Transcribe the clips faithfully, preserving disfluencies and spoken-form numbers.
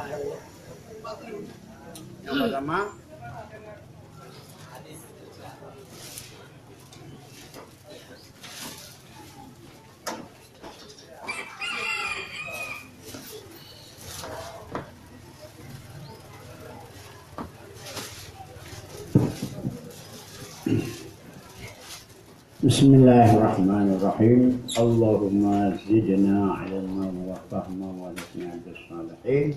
Yang pertama, Bismillahirrahmanirrahim. Allahumma zidna ilman wa fahma wa alhiqna bis salihin.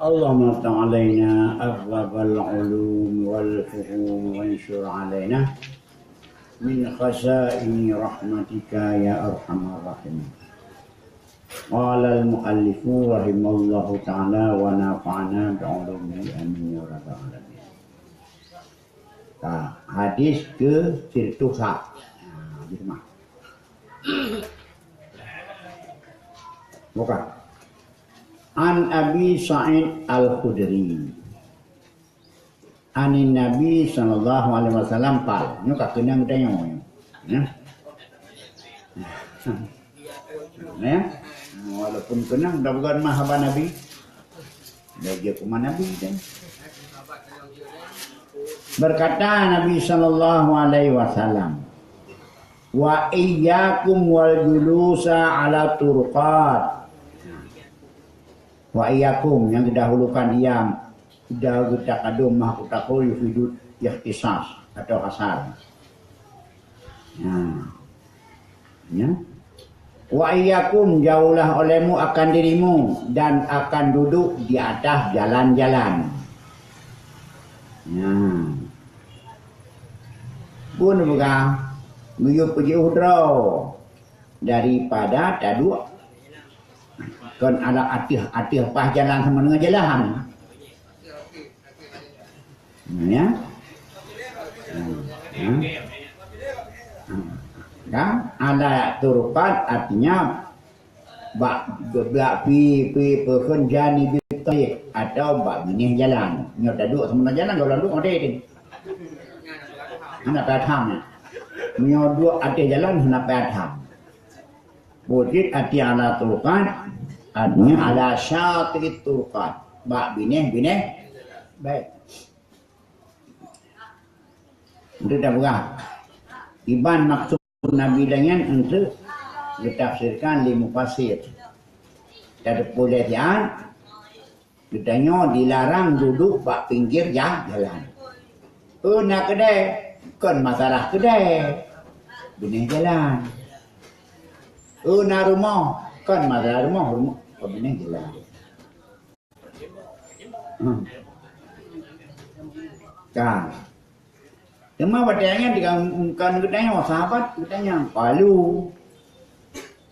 Allahumma iftah alaina abwabal ulum wal fuhum wansyur alaina min khazaini rahmatika ya arhamar rahimin. Qala al-muallifu rahimallahu ta'ala wa nafa'ana bi ulumihi amin ya rabbal alamin. Ka, hadis ke siratuh sa. Ha, di rumah. Buka. An Abi Sa'id Al-Khudri. Anin Nabi sallallahu alaihi wasallam qal. Nyoe ka keunong geutanyoe. Ya. Ya. Walaupun keunong dah bukan mah haba Nabi. Dah je kuma Nabi dah. Berkata Nabi sallallahu alaihi wasallam, "Wa iyyakum wal julusa ala turqat." Wa iyyakum, nyang geudahulukan iyam, ida geutakadum mah utakul yufidu ikhtisas atau hasar. Nah. Ya. Wa iyyakum, jauhlah olehmu akan dirimu dan akan duduk di atas jalan-jalan. Nah. Pun peugah, geuyue peujiôh droe daripada taduek kon adak ateueh-ateueh paih jalan sama dengan jalan. Ya. Hmm. Hmm. Hmm. Kan? Ala turqat artinya bak geblak pi, pi, peukheun janibi tariq atau bak binéh jalan. Nyoe taduek sama jalan, kalau duek maté teuh. Hana payah tham. Nyoe duek ateueh jalan, hana payah tham. Buet jih arti ala turqat, artinya ala syati'it turqat. Bak binéh-binéh. Baik. Untuk dah peugah. Iban maksud Nabi dan nyan untuk ditafsirkan lé mufassir. Teupeue lé siat, geutanyoe dilarang duduk bak pinggir ja-, jalan. Oh, na keudè, kon masalah keudè. Binéh jalan. Oh, na rumoh, kon masalah rumoh, rumoh, kon binéh jalan. Hmm. Kan. Teuma watèe nyan di kan, kan geutanyoe, sahabat geutanyoe, qalu.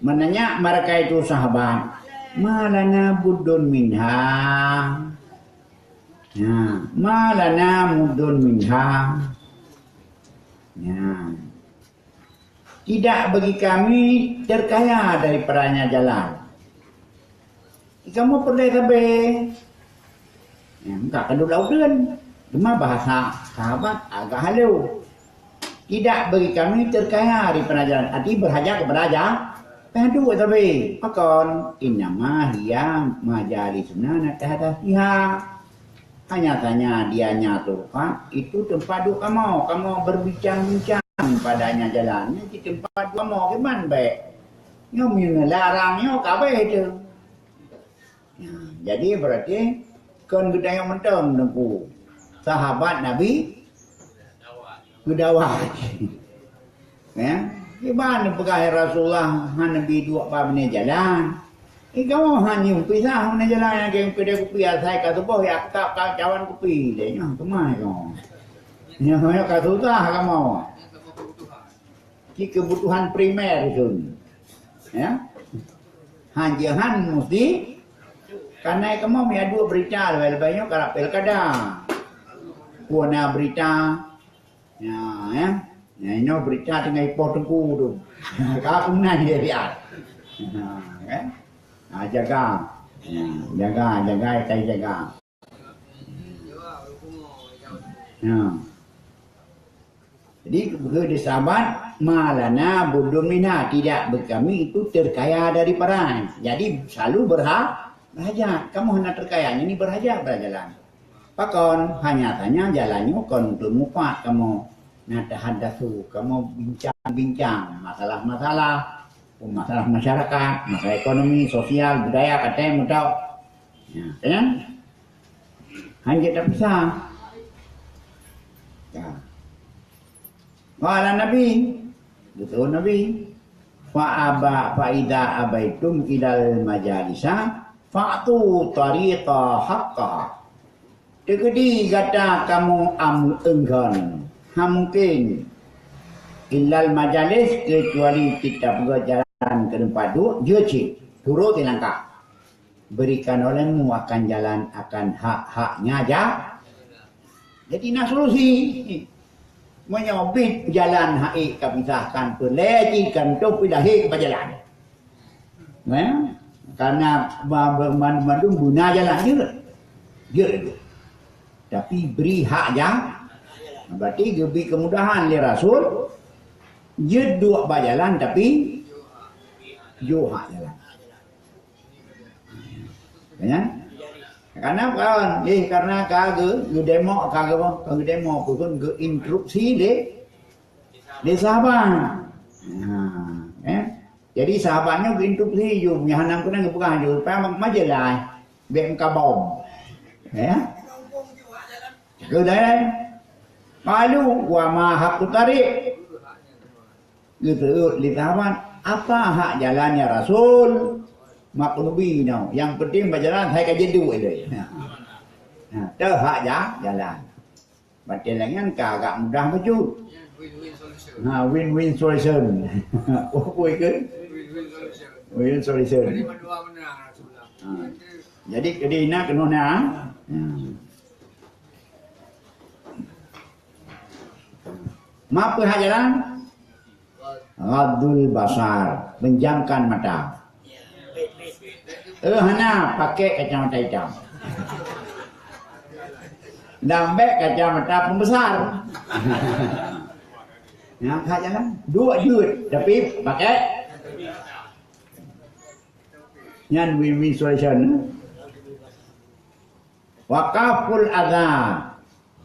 Meunanya mereka itu sahabat, "Ma lana buddun minha." Ya, "Ma lana buddun minha." Ya. Tidak bagi kami terkaya daripadanya jalan. Kamoe peureulèe sabe. Ya, enggak keuneuk laudeuen. Cuma bahasa sahabat agak halus. Tidak bagi kami terkaya daripada jalan. Arti berhajat kepada ja-, padu sabe. Pakon? Innama hiya majalisuna natahaddasu fiha. Hanya saja dianya turqat, itu tempat duduk kamoe. Kamoe berbincang-bincang padanya jalan. Nyan cit tempat duduk kamoe, kiban bèk. Nyoe meunyoe larang nyoe ka abéh teuh. Nah, jadi berarti kon geutanyoe mantong Teungku. Sahabat Nabi geudawai. Ya, kiban peugah, "Ya Rasulullah, han neubi duek bak binéh jalan." Ih, kamoe han nyoe pisah binéh jalan nyang keu keudè kupi asai ka tuboh ya ka, ka cawan kupi lé nyoe teuma nyoe. Nyoe ka susah kamoe. Cit keubutuhan primer ison. Ya. Han jeuhan musti kanai kamoe meuaduek berita leubeh-leubeh nyoe karab pilkada. Peue na berita Ya, ya. Ya, inoe berita tinggai ipoh Teungku tu. Ka pun na dia lihat. Ha, kan? Ha, jaga. Ya, jaga, jaga, kai jaga. Ya. Jadi, begitu di sahabat, "Ma lana buddun minha," tidak bagi kami itu terkaya daripada. Jadi, selalu berha-, berhajat. Kamoe hana terkaya, ini berhajat bak jalan. Pakon, hanya saja jalan nyoe kon untuk mupat kamoe. Na tahaddatsu, kamoe bincang-bincang masalah-masalah, masalah masyarakat, masalah ekonomi, sosial, budaya, katém, meutok. Ya, kan? Hanya tak bisa. Ya. Qala Nabi, betul Nabi, "Fa aba, fa idza abaitum ilal majalisa, fa'tu tariqa haqqaha." Teukeudi gata kamoe am eungkon, hana mungken ilal majalis, kecuali kita peugah jalan ke tempat duduk, jeuet cit, turot di langkah. Berikan olehmu akan jalan akan hak-haknya ja. Jadi na solusi. Meunyoe bit jalan hai ka pisahkan peuleci kan tu pih lahé ke jalan. Ya? Karena ma- ma- mandum guna jalan je. Je. Tapi beri hak jalan. Berarti geubri kemudahan lé Rasul. Je duek bak jalan tapi ju hak jalan. Ya? Karena kan, eh, karena ka ge, geudemo, ka ge, ka geudemo, pun geuinstruksi lé, lé sahabat. Ha, eh. Jadi sahabat nyoe geuinstruksi ju, nyang hana keunan geupeugah ju, supaya majelas, bèk meuka bom. Ya? Cakeuh dah. Qalu wa ma haqqu tariq. Geuseuôt lé sahabat, "Apa hak jalan ya Rasul?" Mak Nabi nyoe, nyang penting bak jalan hai ka jeuet duek lé. Ha. Ha, teuh hak ja-, jalan. Batée lagée nyan ka agak mudah bacut. Ha, win-win solution. Apa ke? Win-win solution. Ha. Jadi, jadi nak kena nak. Ha. Mape hak jalan? Ghadul basar, pejamkan mata. Eh, hana, pakai kacamata hitam. Dan bèk kacamata pembesar. Nyang hak jalan, duek jeuet, tapi pakai. Nyan win-win solution. Wa kaful adza,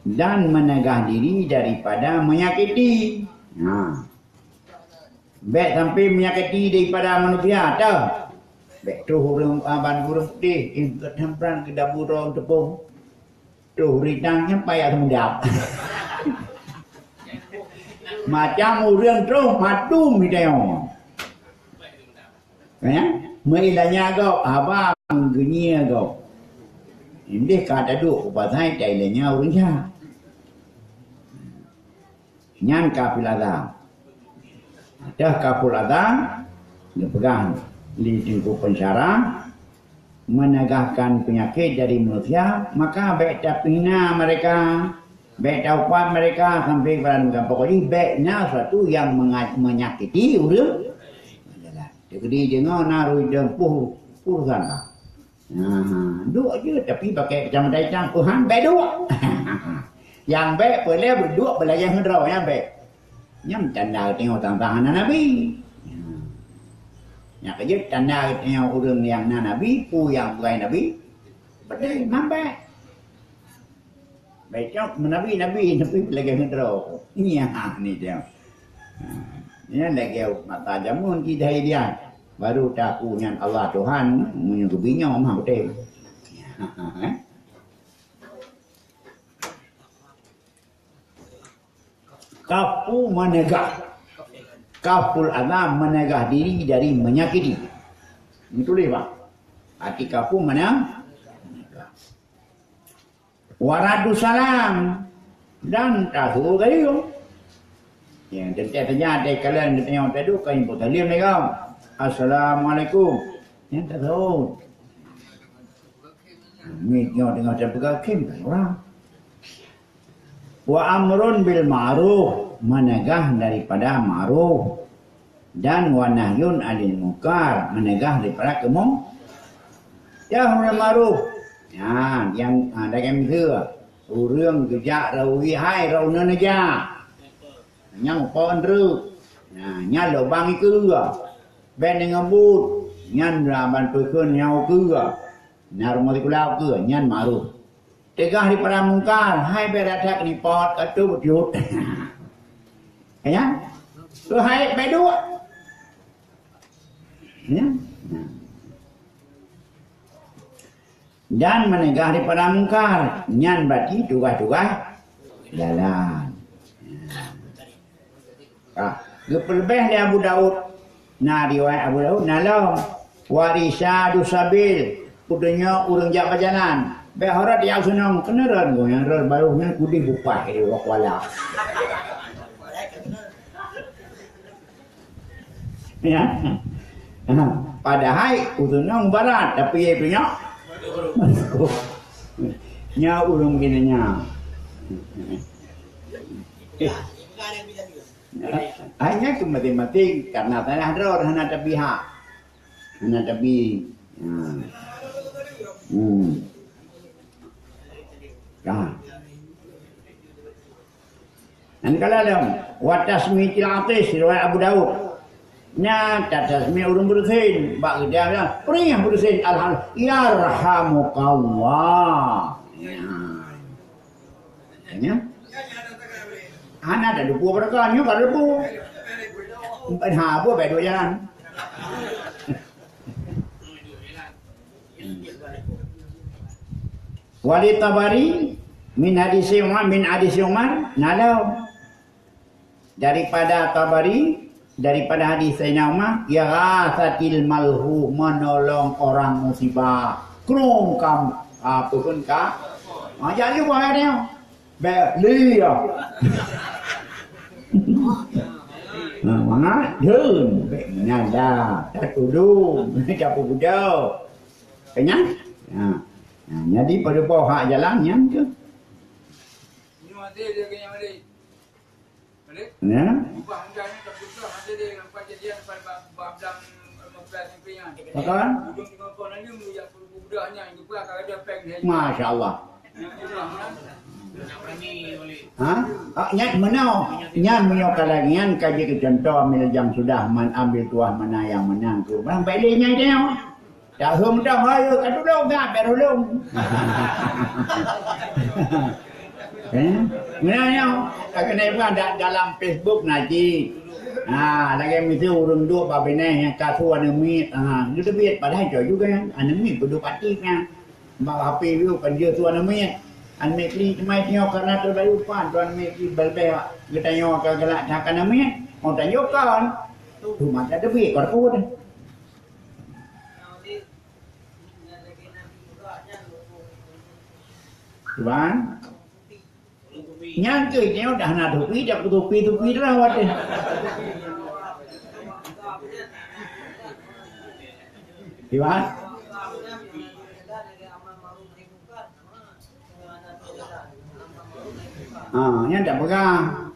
dan mencegah diri daripada menyakiti. Ha. Bèk sampai menyakiti daripada manusia, teuh. Bèk troh ureueng, ah, ban ureueng putéh, eh, geutamperan keu dabu droe teupông. Troh ritang nyang payah seumudap. Macam ureueng troh matum geutanyoe. Ya? Meulanya gob, haba geunyi gob. Indeh ka taduek u pasai tailanya ureueng jahat. Nyan kaful adza. Teuh kaful adza, geupeugah lé Teungku Pensyarah, menegahkan penyakit dari manusia, maka bèk tapihina mereka, bèk taupat mereka sampai kepada mereka. Pokoknya bèk na sesuatu yang menga-, menyakiti ureueng. Jadi deungoe na rui deuh puluh urusan ka. Nah, duek je tapi pakai kacamata hitam. Tuhan bèk duek. Yang bèk boleh berduek belajar ngon droe yang bèk. Nyan tanda geutanyoe tang-tang hana nabi. Nyan keuh jeuet tanda geutanyoe ureueng nyang na nabi, peue nyang bukai nabi. Beutôi, mambèk. Bèk cok meunabi-nabi, nabi lagèe meudroe. Nyan ni dia. Nyan lagèe mata jameun jidai dia. Baru taku nyan Allah Tuhan, meunyoe geubinyoe mah beutôi. Kafu meunegah. Kaful adza, mencegah diri dari menyakiti. Ini tulis, Pak. Arti kafu mana? Waradu salam. Dan taseuôt gayung. Nyang teuntèe teunyata kalian geutanyoe teuduek ka ibu talim lé kaum. Assalamualaikum. Nyang taseuôt. Miet nyoe teungoh tapeugah khem kan ureueng. Wa amrun bil ma'ruf, meunegah daripada ma'ruf. Dan wa nahyun 'anil munkar, meunegah daripada keumung-, ya, amrun ma'ruf. Nyan, nyang, ha, dageng miseue. Ureueng geujak rau wie hai, rau uneuen neujak. Nyang po treuk. Nah, nyan lubang ikeue. Bèk deungon buet. Nyan ban peukheun nyang ukeue. Na rumoh sikula ukeue, nyan ma'ruf. Teugah daripada mungkar, hai bèk that-that nipot, ka tu beuteuet. Ya? Tu hai bèk duek. Ya? Dan meunegah daripada mungkar, nyan berarti tugaih-tugaih jalan. Ah, geupeuleubeh lé Abu Daud. Na riwayat Abu Daud, na lom. Wa irsyadus sabil, peutunyok ureueng jak bak jalan. Bèk horot jak seunong, keuneurot geuh nyang rot barô nyan kudeh bupah di Kuala. Ya. Ha, padahai u seunong barat, tapi ya itu nyak. Nyak ureueng keunoe nyak. Hanya ke maséng-maséng, karena salah droe hana tabi hak. Hana tabi. Ha. Hmm. Ka. Dan kalau dalam wa tasmitil atis, riwayat Abu Daud. Nya tatasmi ureueng beureusin, bak geudah lah, peurintah beureusin, alham-, yarhamukallah. Ya. Ya. Hana ada lupa berkat, nyoe ka lupa. Ha, apa baik dua jalan. Wali Tabari min hadis Umar, min hadis Umar, na lom. Daripada Tabari, daripada hadis Sayyidina Umar, ighatsatil malhuf, menolong orang musibah. Krung kam, apa pun ka. Ha, jadi buat dia. Bèk li ya. Ha, mangat jeuem. Bèk meunada. Tatulông. Tapeubudok. Kenyang? Ha. Ha, jadi pada boh hak jalan nyan ke? Ya. Maka? Masya Allah. Ha? Ah, nyan meunoe. Nyan meunyoe ka lagèe nyan ka jeuet keu contoh, meunyoe jam sudah man ambil tuah mana yang menang tu. Bang, baik lé nyan tengok. Tahun dah raya ka tulông, ka payah tulông. Eh? Meunan nyoe, ka keuneuk buat da-, dalam Facebook na cit. Ha, lagèe miseue ureueng duek bak binéh nyang ka su aneuk miet, ha, geuteubiet padahai cok juga nyan, aneuk miet peuduek aktif nyan. Bak H P yôh kan jeuet su aneuk miet. Aneuk miet klik teuma nyoe karena teulalu pan, tu aneuk miet klik bèl-bèl geutanyoe ka galak that aneuk miet. Oh, tanyoe kon. Tu mata teubiet kon. Tuan, nyang keu nyoe dah na tupi, dak tupi-tupi dah watèe. Tuan. Ha, nyan dak peugah.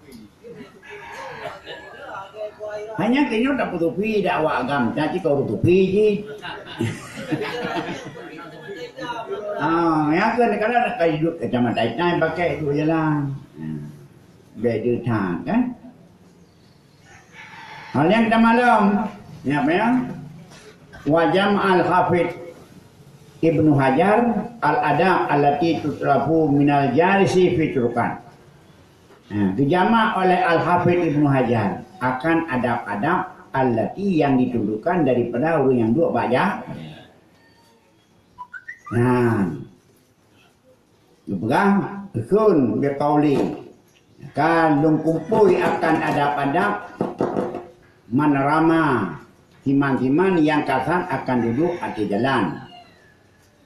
Hanya keu nyoe dak peutupi dak awak agam, dak jikau tupi jih. Ha, nyan keu kadang nak kai duek kacamata itai pakai duek jalan. Ha. Beda that kan? Hal nyang tamalom, nyan apa ya? Wa jam al-Hafidh Ibnu Hajar al-adab allati tutrafu minal jarisi fi turkan. Ha, dijamak oleh Al-Hafidh Ibnu Hajar akan adab-adab allati yang ditunjukkan daripada ureueng nyang duek bak ja-, nah. Geupeugah, "Kheun biqauli, ka lôn kumpôi akan adab-adab man rama, siman-siman nyang kasat akan duduek ateueh jalan."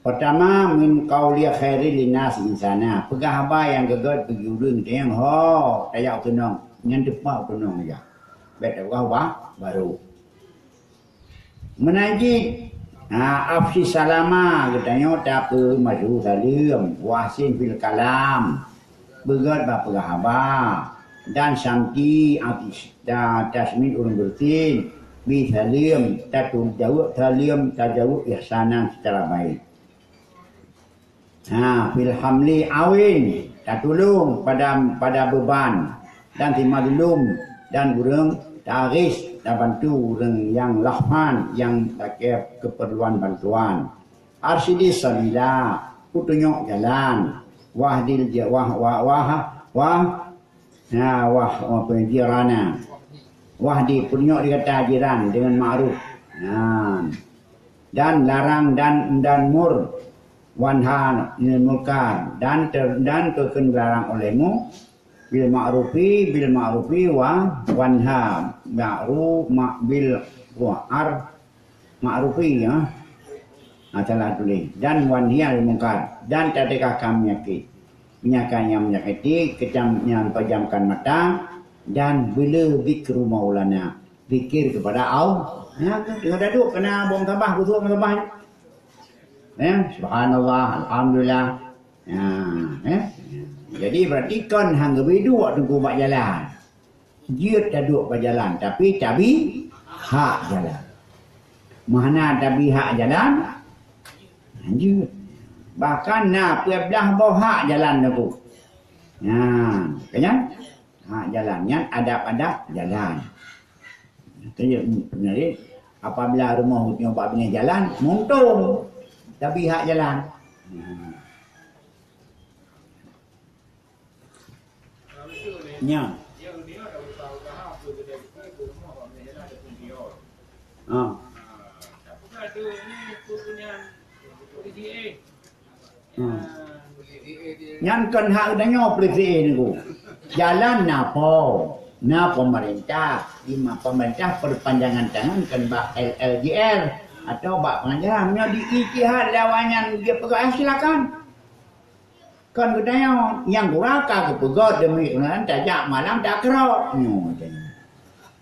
Peurtama, min qauli khairi linnas insana, peugah haba nyang geugét bagi ureueng nyang ho tajak u keunong, nyan teupeu u keunong jak. Bèk tapeugah haba barô. Meunan cit, ha, afsyis salama, geutanyoe tapeumasu saleuem, wa ahsin fil kalam, beugét bak peugah haba, dan samti atis-, ta-, tasmit ureueng beureusin, bi saleuem, tatu-, jaweueb saleuem, tajaweueb ihsanan seucara baét. Ha, fil hamli awin, tatulông pada, pada beuban, dan si mazlum, dan ureueng taghis, tabantu ureueng nyang lahfan, nyang lakèe keupeurluan bantuan. Arsyidi sabila, peutunyok jalan. Wahdil ja-, wah, wah, wah, wah, ya, wah, wah, apa, jirana. Wahdi, peutunyok di gata jiran dengan ma'ruf. Nah. Dan larang dan, dan mur. Wanha 'anil munkar. Dan ter-, dan peukheun larang olehmu bil ma'rufi, bil ma'rufi wa wanha. Ma'ruf, ma-, bil, wa ar-, ma'rufi, ya. Ha, salah tulis. Dan wanhi 'anil munkar. Dan teudeukah ka meunyakét. Meunyo ka nyang meunyakiti, keucam nyang pejamkan mata, dan beu le zikru maulana. Zikir kepada Allah. Ha, teungoh taduek keunan bong sabah, geusuek bong sabah. Eh, subhanallah, alhamdulillah. Ha, eh. Jadi berarti kon hang geubri duek teungku bak jalan. Jeuet taduek bak jalan, tapi tabi hak jalan. Meuhana tabi hak jalan, jeuet. Bahkan na peuet blaih boh hak jalan teungku. Nah, kan nyan? Hak jalan nyan adab-adab jalan. Jadi, apabila rumoh nyoe bak binéh jalan, muntong tabi hak jalan. Nah. Nyan. Ha. Ha. Nyan kon hak geutanyoe polisi niku. Jalan na po, na pemerintah. Di ma-, pemerintah perpanjangan tangan kon bak L L G R atau bak pengadilan. Nyoe di ijtihad lawan nyan dia peugah, eh, silakan. Kon geutanyoe, nyang gura ka geupeugöt deumi ureueng tajak malam takrok. Nyoe geutanyoe.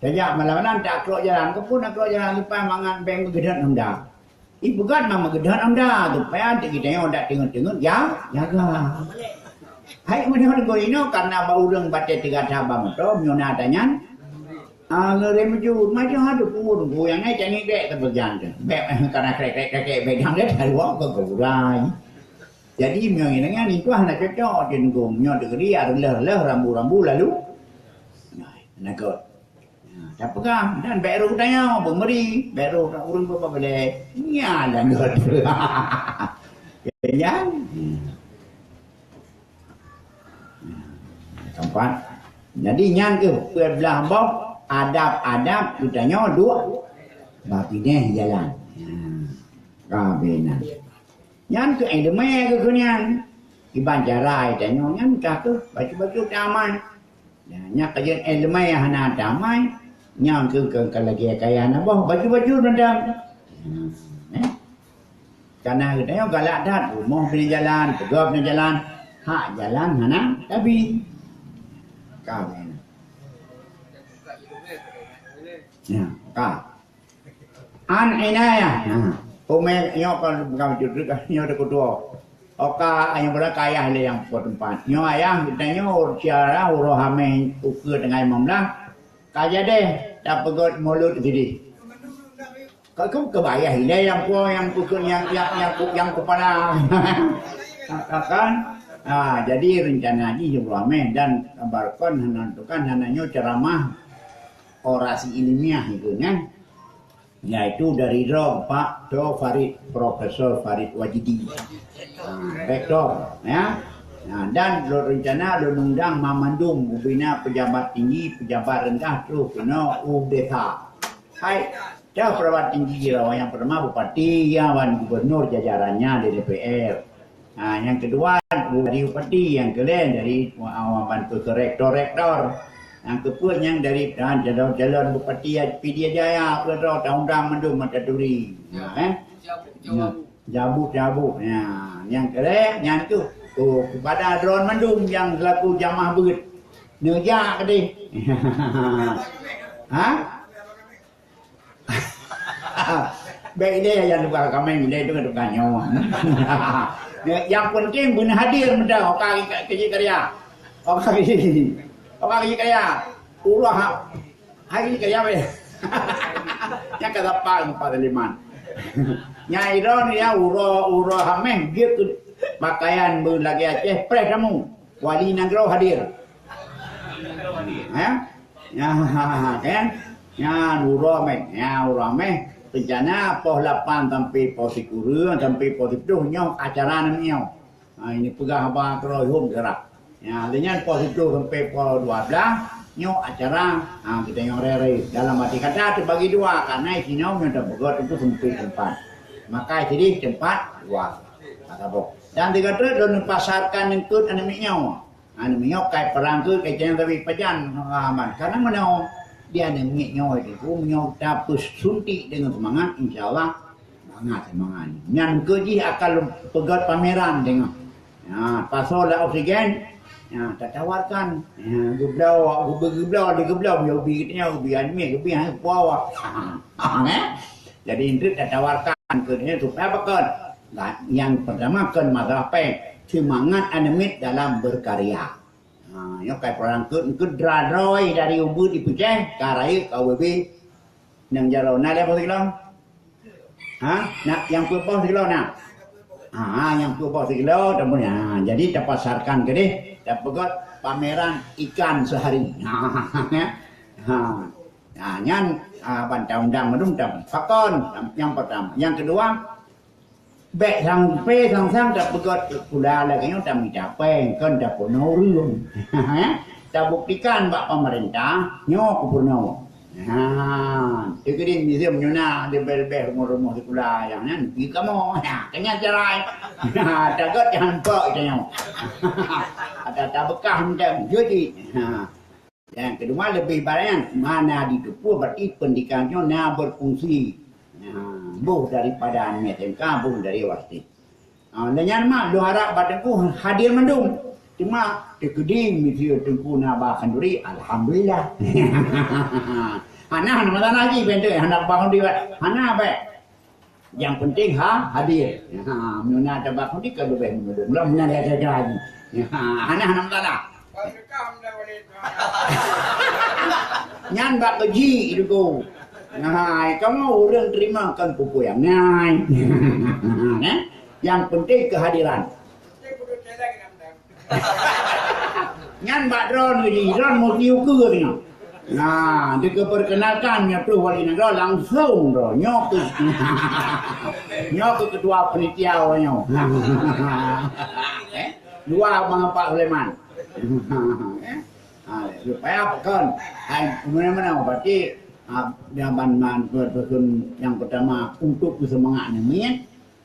Tajak malam-malam takrok jalan, keupeue takrok jalan leupah mangat bèk meugeudot honda. Ipeugöt ma meugeudot honda, supaya geutanyoe dak teungeut-teungeut ja-, jaga. Hai meunyoe deungon inoe karena bak ureueng batèe teuga that bak moto, meunyoe na tanyan, ah, ngeri meujeuet, macam ada pun, goyang ai tani dek teupeujan tu. Bèk karena krek-krek-krek bèk dang dek taruh ke geurai. Jadi, meunyoe nyan, nyan, itu hana cocok, Teungku. Meunyoe deugeri, reuloh-reuloh, rambu-rambu, lalu, nah, nakot. Nah, tapeugah, dan bèk roh tanyoe, beumeuri, bèk roh ureueng beubabilèe. Nyan, nakot. Nyan. Keempat. Jadi, nyan keuh peuet blaih boh adab-adab geutanyoe duek bak binéh jalan. Nah, ka binéh. Nyan keuh iéleumé keuh nyan. Kiban cara tanyoe nyan ka keuh bacut-bacut tamai. Nyan ka jeuet iéleumé hana tamai, nyan keuh ka lagèe kaya na boh bacut-bacut mantong. Eh? Karena geutanyoe galak that, rumoh bak jalan, peugöt bak jalan, hak jalan hana tabi. Ka. Ya, ka. An inayah. Nah, umé nyoe kon bukan cucu, nyoe teukutua. Oka, nyang beurangkat ayah lé nyang po teumpat. Nyoe ayah, geutanyoe cara uroe hamé ukeue teungai limong blaih. Ka jadi, tapeugöt mulod sideh. Ka, ka, ka bayah ilèe nyang po, nyang ukeue, nyang, nyang, nyang, nyang keupala. Kan? Ah, jadi rencana jih uroe hamé dan barokon hana tukan hana nyoe ceramah orasi ilmiah itu, kan? Yaitu dari droe Pak Doktor Farid, Profesor Farid Wajidi. Ha, rektor, ya. Nah, dan lôn rencana lôn undang mamandum bubena pejabat tinggi, pejabat rendah troh keunoe u desa. Hai, dah pejabat tinggi droe nyang pertama bupati, ya, wan gubernur jajarannya di D P R. Ha, nyang keudua, dari bupati, nyang keulhèe dari, ah, bantu rektor-rektor. Nyang keupeuet nyang dari, ah, calon-calon bupati Pidie Jaya, peue droe taundang mandum mata turi. Ha, eh? Jabu, jabu. Ya, nyang keulhèe, nyang tu, oh, kepada droe mandum nyang selaku jamaah beuet. Neujak keudeh. Ha? Bèk idéh nyang tukang kaméng, idéh tu tukang nyoe. Nyang penting beuna hadir meuda, oka keuji karya. Oka keuji, oka keuji karya. Uroe ha-, hai keuji karya bèk. Nyang ka sapa Pak Suleman. Nyang idong ya uroe, uroe hamé jeuet pakaian beulagèe Aceh preh tamu. Wali nanggroe hadir. Ha? Ya, kan? Ya, uroe meh, ya, uroe meh. Rencana poh lapan sampai poh sikureueng sampai poh siploh nyoe acara aneuk miet nyoe. Ha, ini peugah haba keudroe hom seurah. Ya, lheueh nyan poh siploh sampai poh dua belas nyoe acara, ha, kita nyoe rere. Dalam arti kata terbagi dua, karena isi nyoe nyoe terbagi itu sempit tempat. Maka jadi tempat dua. Kata boh. Dan tiga tu lôn pasarkan eungkôt aneuk miet nyoe. Aneuk miet nyoe kai perang tu, kai cang tapi pajan, ha, aman. Karena meunoe, di aneuk miet nyoe itu, meunyoe tapeusuntik dengan semangat, insya Allah, mangat semangat. Nyan keu jih akan peugöt pameran tengok. Ya, pasoe lah oksigen, ya, tatawarkan. Ya, geubloe, geubloe, geubloe, geubloe, ubi geutanyoe, ubi aneuk miet, ubi hana puawa. Ha, eh? Jadi, itu tatawarkan keu dia supaya apa kon? Nah, yang pertama kon masalah péng, semangat aneuk miet dalam berkarya. Ha, nyoe kai peurangkeut, eungkôt dra droe dari ubeut ipeucéh, ka rayeuk ka U B B nyang jaroe. Na lé boh sikilo? Ha? Na nyang peuet boh sikilo na? Ha, nyang peuet boh sikilo, teumpat. Ha, jadi tapasarkan keudeh, tapeugöt pameran ikan sehari. Ha, ha, ha. Ha, nyan, ha, ban ta undang mandum tam. Pakon, nyang pertama. Nyang keudua, bék sampai sang-sang tapeugöt sikula lagèe nyoe tamita péng, kon tapeurunoe ureueng. Tabuktikan bak pemerintah, nyoe kupeurunoe. Ha, teukeudi museum nyoe na leubeh-leubeh rumoh-rumoh sikula nyang nyan, di kamoe. Ha, keu nyan cara. Ha, tagöt nyang pok tanyoe. Ata tabeukah mantong, jadi. Ha. Nyang keudua, leubeh barang mana diteupeue, berarti pendidikan nyoe na berfungsi. Nah, boh daripada aneuk S M K, boh dari S D. Ha, dan nyan mah, lôn harap bak Teungku hadir mandum. Cuma, teukeudi miseue Teungku na ba khanduri, alhamdulillah. Hana, hana masalah lagi, bentuk hana ba khanduri, hana baik. Yang penting ha hadir. Ha, meunyoe na tabak khanduri ka leubeh meunurun. Lom na lagèe lagi. Ha, hana, hana masalah. Nyan bak gaji itu. Nah, kamoe ureueng terima kan pupuk yang ngai. Eh? Yang penting kehadiran. Nyan bak droeneuh jih, droeneuh musti ukeue nyoe. Nah, dikeperkenalkan nyoe troh wali nanggroe langsung droe. Nyoe keu, nyoe keu ketua panitia awak nyoe. Eh? Dua Bang Pak Sulaiman. Eh? Ha, supaya apa kon? Hai, mana-mana berarti, ha, jawaban man, nyang pertama untuk semangat aneuk miet.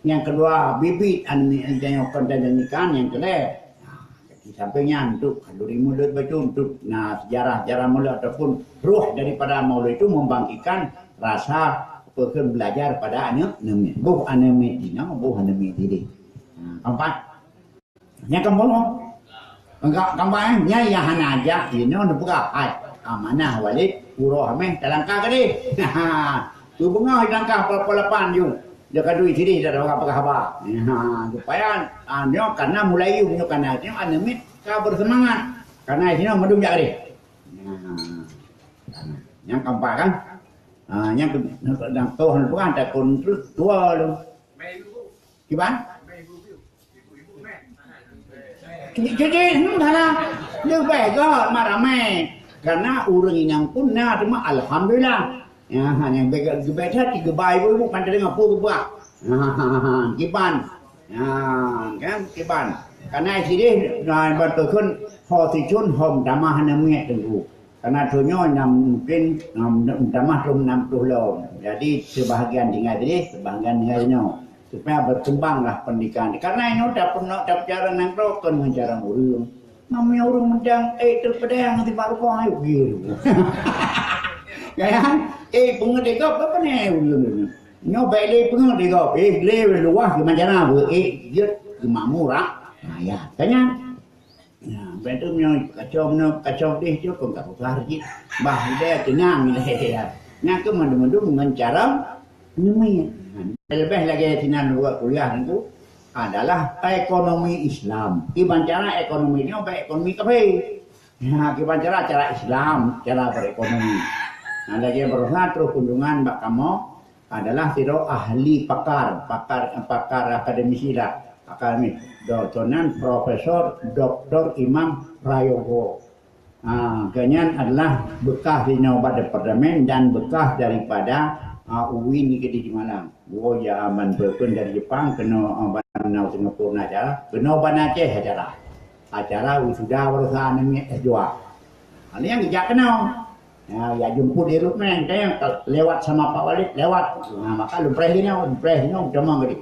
Nyang keudua, bibit aneuk miet tanyoe kon tajanjikan, nyang keulhèe. Nah, jadi sampai nyan tu, khanduri Maulud bacut tu, nah, sejarah-sejarah Maulud ataupun roh daripada Maulud itu membangkitkan rasa peukeuh belajar pada aneuk, aneuk miet. Boh aneuk miet jinoe, boh aneuk miet jideh. Nah, keempat. Nyang keumulhok. Enggak, gampang, eh? Nyan nyang hana jak, inoe neupeugah, hai, amanah Walid, uroe Hamèh talangkah keudeh. Teubeungoh talangkah pukul lapan ju. Dia ka duek sideh dah peugah haba. Ha, supaya, ah, nyoe karena mulai yum nyoe karena nyoe aneuk miet ka bersemangat. Karena inoe mandum jak keudeh. Ha, nyang keempat kan? Ha, nyang ke-, nyang toh neupeugah takon terus dua lu. Kiban? Jadi, jadi, hmm, hana. Leubeh göt mak ramé. Karena ureueng inong pun na, teuma alhamdulillah. Ya, hana geubeda tiga bai ibu-ibu kan teudeungoe peue geubuat. Ha, kiban. Ya, kan, kiban. Karena sideh, nah, ban peukheun, ho sisun, ho meutamah hana miet teungku. Karena donya nyang mungkin, em, meutamah lom enam puluh lom. Jadi, sebahagian tinggai sideh, sebahagian tinggai inoe. Supaya berkembanglah pendidikan. Karena inoe tapeunoh, tapeucara nanggroe kon ngon cara ureueng. Namanya ureueng meuntang, eh, terpedang di barukoh, ayo, gitu. Ya, eh, peungeut di gob, apa ni ureueng ni? Nyoe baik lé peungeut di gob, eh, lé luwah geuman cara, eh, jeuet geumakmur, ah. Nah, ya, tanya. Ya, beutôi meunyoe kacau meunoe, kacau deh tu pun tak usah jih. Bah, dia tenang lé. Nyan keuh mandum-mandum ngon cara neumi. Leubeh lagèe sinan buat kuliah tu adalah ekonomi Islam. Kiban cara ekonomi nyoe bak ekonomi kafé. Ha, kiban cara, cara Islam, cara berekonomi. Nah, lagèe baroesa troh kunjungan bak kamoe, adalah sidroe ahli pakar, pakar, pakar akademisi lah, akademik. Doktor nan Profesor Doktor Imam Prayogo. Ha, gobnyan adalah bekas inoe bak departemen dan bekas daripada Ah, uwin ni ke di malam. Wo ya aman pun dari Jepang kena, ah, bana Singapura na acara. Kena bana Aceh acara. Acara wisuda baroesa aneuk miet S dua. Ada yang geujak kena. Ya, ya jemput di Lukman, tanya lewat sama Pak Walid, lewat. Nah, maka lumpreh di nyoe, lumpreh di nyoe, teuma gede.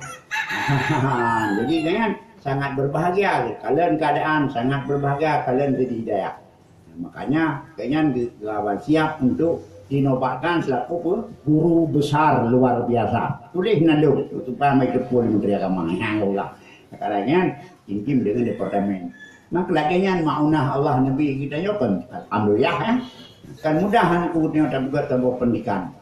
Jadi, kalian sangat berbahagia. Kalian keadaan sangat berbahagia, kalian jadi hidayah. Makanya, kalian di-, siap untuk dinobatkan selaku pe-, guru besar luar biasa. Tulis nandung, supaya mai teupeu Menteri Agama. Nah, ya Allah. Sekarang kan, intim dengan departemen. Maka lagèe nyan maunah Allah Nabi kita nyoe kan, alhamdulillah, ya. Kan mudah aneuk uet nyoe tapeugöt saboh pendidikan.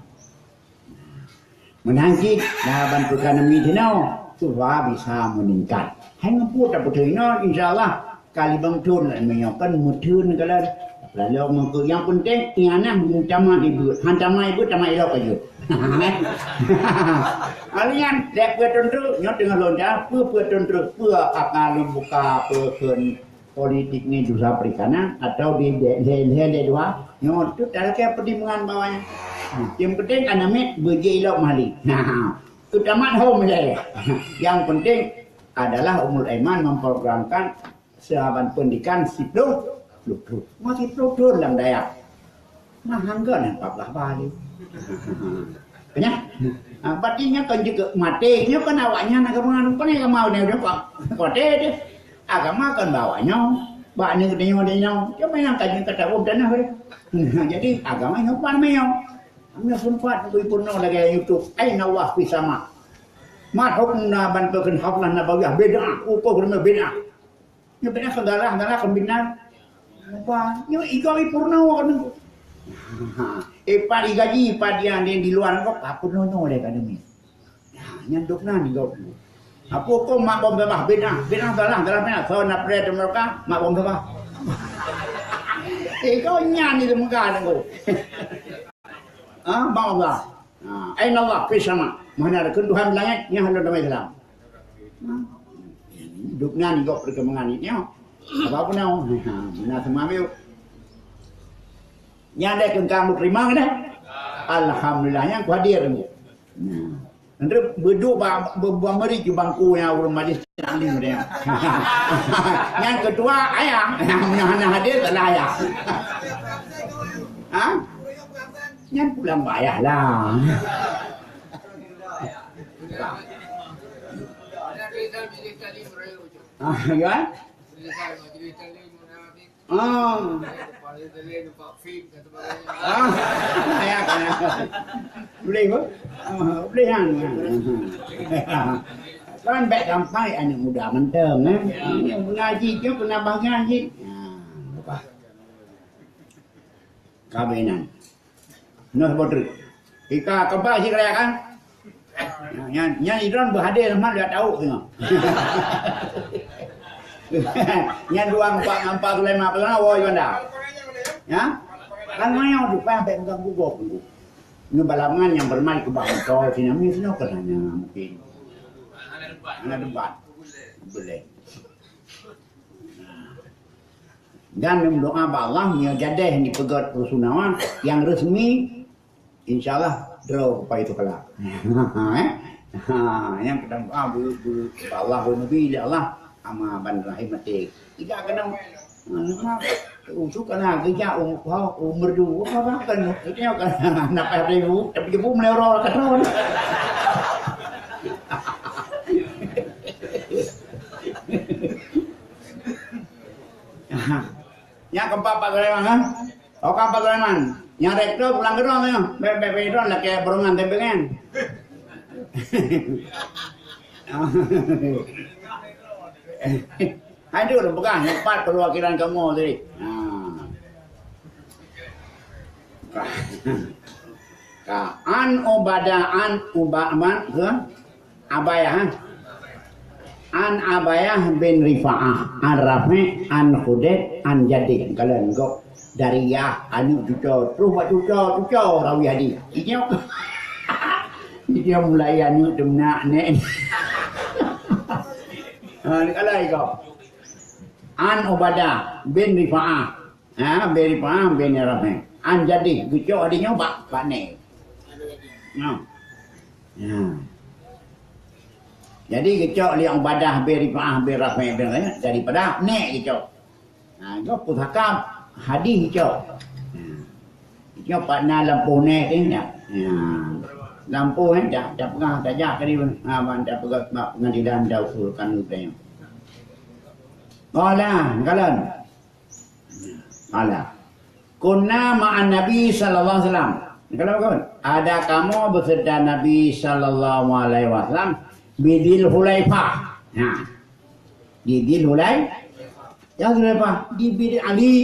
Meunan cit, na bantuan Nabi sinoe, supaya bisa meningkat. Hai ngeupeu tapeuteuingat, insya Allah, ka limong thon lom nyoe kan meutheun kalon. Lalu mengko yang penting, ianah tamat ibu, han tamat ibu, tamat ilok aja. Alian, dek peue teuntreuk, nyoe teungoh lonja, peue peue teuntreuk, peue akan lôn buka, peue kheun politik ni dosa perikanan, atau di de-, lé-, lé-, lé dua, nyoe tu tak ada pertimbangan bawahnya. Yang penting anak mit beujeuet ilok mahli. Nah, utamat hom lé. Yang penting adalah Ummul Aiman memperjuangkan saban pendidikan siploh, siploh thon. Masih siploh thon lam dayah. Nah, hangga nyan empat belas bali. Nya. Ah, berarti nyan kan juga mati. Nyan kan awak nyan agama anu, kan agama ni udah kuat. Kuat deh, deh. Agama kan bawa nyoe. Bak ni, ni, ni, ni. Cuma yang kaji kata pun tanah deh. Jadi, agama nyoe pan nyoe. Nyoe sempat beri purno lagi YouTube. Aina Allah fi sama. Marhum na bantuan haflah nabawiyah bid'ah. Ukoh kena bid'ah. Nyoe bina segala-gala kembinan. Apa? Nyoe iga i purna kan. Eh, pat igaji, pat dia, dia di luar kok, apa nono dia kan ni. Nah, nyan dok nan ni kok. Apa kok mak bom sabah bina, bina salah, salah bina. So, nak pernah tu mereka, mak bom sabah. Eh, kau nyan ni semoga tu. Ah, mak Allah. Ah, aina Allah fi sama. Mana ada Tuhan di langit, nyan hanya dalam Islam. Duk nyan gok perkembangan ni nyoe. Apa pun nyoe. Ha, beuna seumah biu. Nyan deh keungkang beuterima kan deh? Alhamdulillah, nyan ku hadir ni. Nah. Nanti beduk ba, be, ba meri ke bangku yang ureueng majlis nang ni dia. Nyan ketua ayah. Yang hana hadir tak ada ayah. Ha? Nyan pulang bayah lah. Ah, ya? Ah. Ah, ya, kan? Boleh, kan? Ah, boleh, kan? Kan bèk sampai aneuk muda mantong, eh? Yang mengaji tu kena bangai. Ah, apa? Kabinan. Noh bodri. Ika kebal si kerja kan? Nyan, nyan idron berhadir mat dua tahun tengah. Nyan dua empat empat bulan lima bulan awal juga dah. Ya? Kan mayau tu kan sampai bukan gugur pun. Ini balaman yang bermain ke bawah motor sini, mungkin sini kan hanya mungkin. Hanya debat. Boleh. Dan mendoa bak Allah, nyoe jadeh dipeugöt Rusunawa yang resmi, insya Allah droe pai itu kelak. Eh? Ha, yang kita doa bu, bu, bak Allah, bu Nabi, ya Allah, ama ban rahim mati. Tidak kena, ha, nama, usu kena kerja, um, ha, umur dulu, apa kan? Itu yang kan, nak payah beli bu, tapi bu melero kata. Nyan keumpat Pak Sulaiman, kan? Oka Pak Sulaiman. Nyan rektor pulang keudroe nyoe. Bèk, bèk, bèk droe lakèe burongan tempe nyan. Hai tu lôn peugah nyoe pat perwakilan kamoe tadi. Ha. Ka. Ka. An Ubadah, an Uba-, man, ke? Abayah, ha? An Abayah bin Rifa'ah, an Rafi', an Khudaid, an Jaddi. Kalau engkau dari yah, aneuk cuco, terus buat cuco, cuco rawi hadis. Inyoe. Dia mulai aneuk tu nak nek. Ha, ni kalau kau. An Ubadah bin Rifa'ah. Ha, bin Rifa'ah bin Rafi'. An Jaddi, geucok hadis nyoe bak, bak nek. Ha. Ya. Jadi geucok lé Ubadah bin Rifa'ah bin Rafi' bin Rafi', daripada nek geucok. Ha, nyoe pusaka hadis geucok. Ha. Nyoe pat na lampôh nek ni, ya. Ya. Lampôh ni, dah, dah peugah, dah jak tadi, ha, ban dah peugah bak pengadilan dah usulkan tu tanya. Qala, kalon. Qala. Kunna ma'an Nabi sallallahu alaihi wasallam. Kalau kan, ada kamoe beserta Nabi sallallahu alaihi wasallam di Dzil Hulaifah. Ha. Di Dzil Hulai-, ya Hulaifah, di Bir Ali.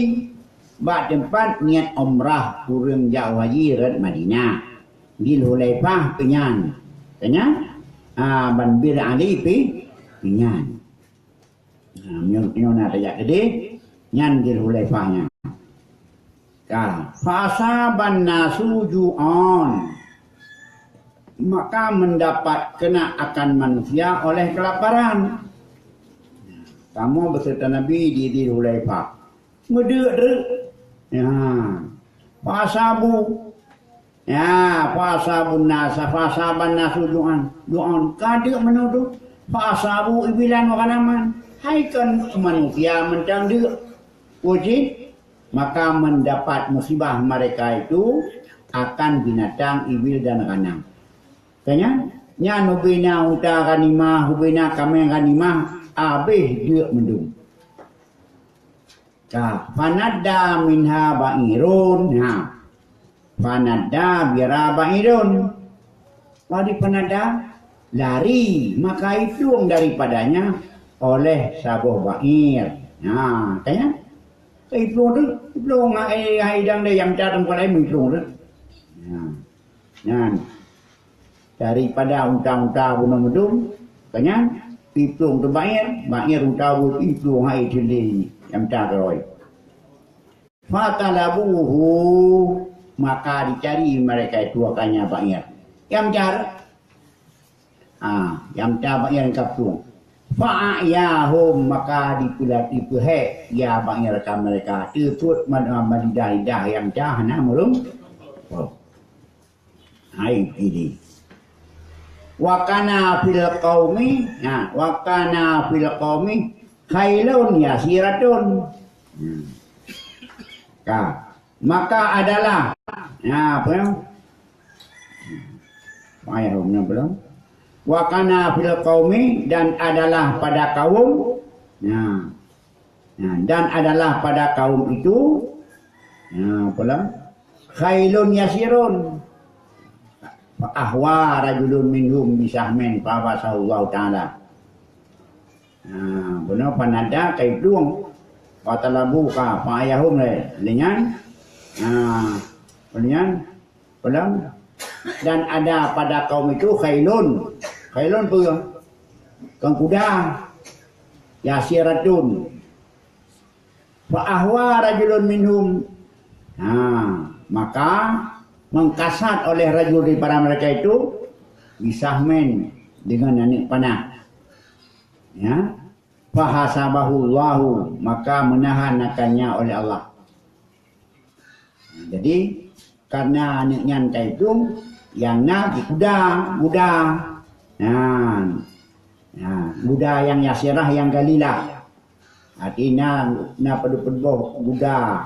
Bak tempat niat umrah ureueng jak haji rot Madinah. Dzil Hulaifah pih nyan. Pih nyan? Ah, ban Bir Ali pih, pih nyan. Nah, nyoe, nyoe na tajak keudeh, nyan Dzul Hulaifah nyan. Ka, fa asaban nasu ju'an. Maka mendapat kena akan manusia oleh kelaparan. Kamoe beserta Nabi di Dzul Hulaifah. Meudeuk treuk. Ya. Fa asabu. Ya, fa asabun nasa, fa asaban nasu ju'an. Ju'an. Ka deuk meunoe tu. Fa asabu ibilan wa ghanaman. Hai kon manusia mantong deuk. Uji, maka mendapat musibah mereka itu akan binatang ibil dan ghanam. Tanya, nyan ubena unta ghanimah, ubena kaméng ghanimah, habéh deuk meudum. Ka, fanadda minha ba'irun. Ha. Fanadda bira ba'irun. Wadi fanadda, lari, maka iplueng daripadanya oleh saboh ba'ir. Ha, tanya? Iplueng tu, iplueng hai, hai dang deh nyang cat tempat lain iplueng tu. Ha. Nyan. Daripada unta-unta bunoe meudum, ka nyan, iplueng teuh ba'ir, ba'ir unta bu iplueng hai teuh lé nyang mita keurôi. Fatalabuhu, maka dicari mereka itu akannya ba'ir. Nyang mita, ah, nyang mita ba'ir nyang ka plueng. Fa'ayahum, maka dipeulat-, dipeuhek ya ba'ir ka mereka. Teupot ma-, malidah-lidah nyang mita hana meureumpok. Hai ini. Wa kana fil qaumi, ha, wa kana fil qaumi khailun yasiratun. Hmm. Ka, maka adalah, ha, apa ya? Payah umna belum. Wa kana fil qaumi, dan adalah pada kaum. Nah, Nah, dan adalah pada kaum itu, nah, apalah, khailun yasirun. Fa ahwa rajulun minhum bisahmin fa basahu Allah Ta'ala. Nah, beuna panada kai plueng. Fatalabu ka fa ayahum le. Lenyan. Nah, lenyan. Peulom, dan ada pada kaum itu khailun. Khailun peue? Kon kuda. Yasiratun. Fa ahwa rajulun minhum. Ha, maka mengkasat oleh rajul daripada mereka itu bisahmin dengan aneuk panah. Ya. Fahasabahullahu, maka menahan akannya oleh Allah. Jadi, karena aneuk nyan ka iplueng, nyang na di kuda, guda. Nah, nah, guda nyang Yasirah nyang Galilah. Arti na, na padub-padub boh guda.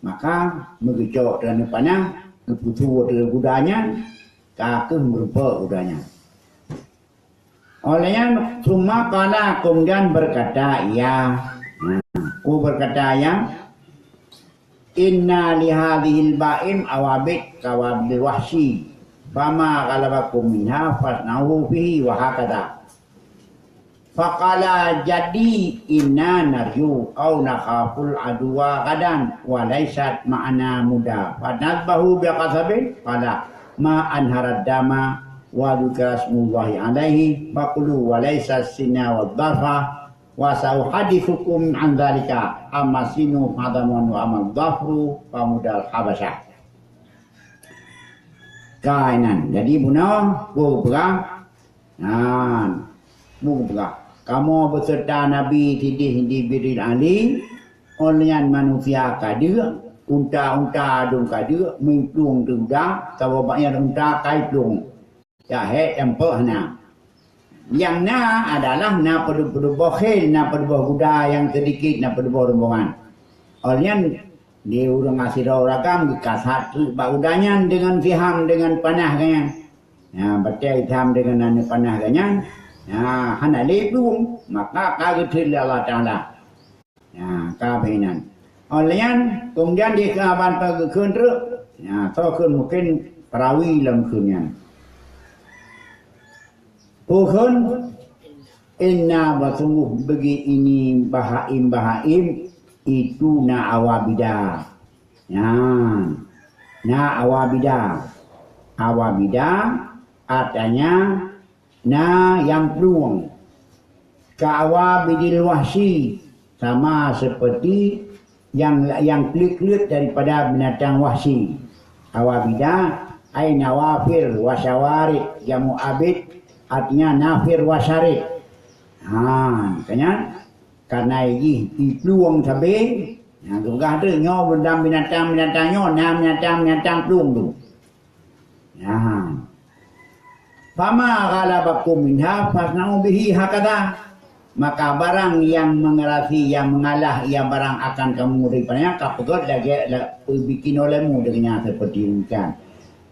Maka, meugeucok teuk aneuk panah, geupeusu teuk guda nyan, ka kheueh meurumpok guda nyan. Oleh nyan, summa qala, kemudian berkata ia, nah, ku berkata ia, "Inna li hadzihil ba'im awabit kawabil wahsyi, fama ghalabakum minha fasna'u fihi wa hakadha." Faqala jaddi, "Inna narju aw nakhaful aduwa ghadan wa laysat ma'ana muda, fanadhbahu bi qasabin?" Qala, "Ma anharad dama wa dzukira smullahi alaihi, fakulu wa laisa sina wa dhafa, wa sa'uhaditsukum an dzalika, amma sinu fadaman wa amma dhafru famudal habasyah." Kainan. Jadi, bunoe, peue geupeugah? Nah, peue geupeugah? Kamoe beserta Nabi sideh di Bibil Ali, oleh nyan manusia ka deuk, unta-unta dum ka deuk, meuplueng teuda, saboh bak nyan unta ka iplueng. Jahé tampok hana. Nyang na adalah na peuduboh khil, na peuduboh guda nyang seudikit, na peuduboh rombongan. Óh lheueh nyan di ureuëng asidroe ureuëng agam geukasat bak guda nyan deungon siham, deungon panah geuh nyan. Nyan, batée siham deungon aneuk panah geuh nyan, nyan hana lé plueng, maka ka geutheun lé Allah Taala. Nyan, ka bak inan. Óh lheueh nyan, keumudian di keuaban peugeukheun treuk, nyan, soe kheun mungken perawi lam kheun nyan. Peue kheun, "Inna, beusungguh bagi ini bahaim-bahaim itu na awabida." Nyan, na awabida. Awabida artinya na nyang plueng. Ka awabidil wahsyi, sama seperti nyang, nyang kleuet-kleuet daripada binatang wahsyi. Awabida ai nawafir wa syawarid, jamu abid, artinya nafir wa syarid. Ha, makanya karena jih iplueng sabe, nyang geupeugah tu nyoe binatang-binatang nyoe, na binatang-binatang plueng tu. Nyan. "Fama ghalabakum minha fasna'u bihi hakadha." Maka barang nyang mengerasi, nyang mengalah ia barang akan kamu daripadanya, ka peugét lagée la-, bikin olehmu dengan seperti demikian.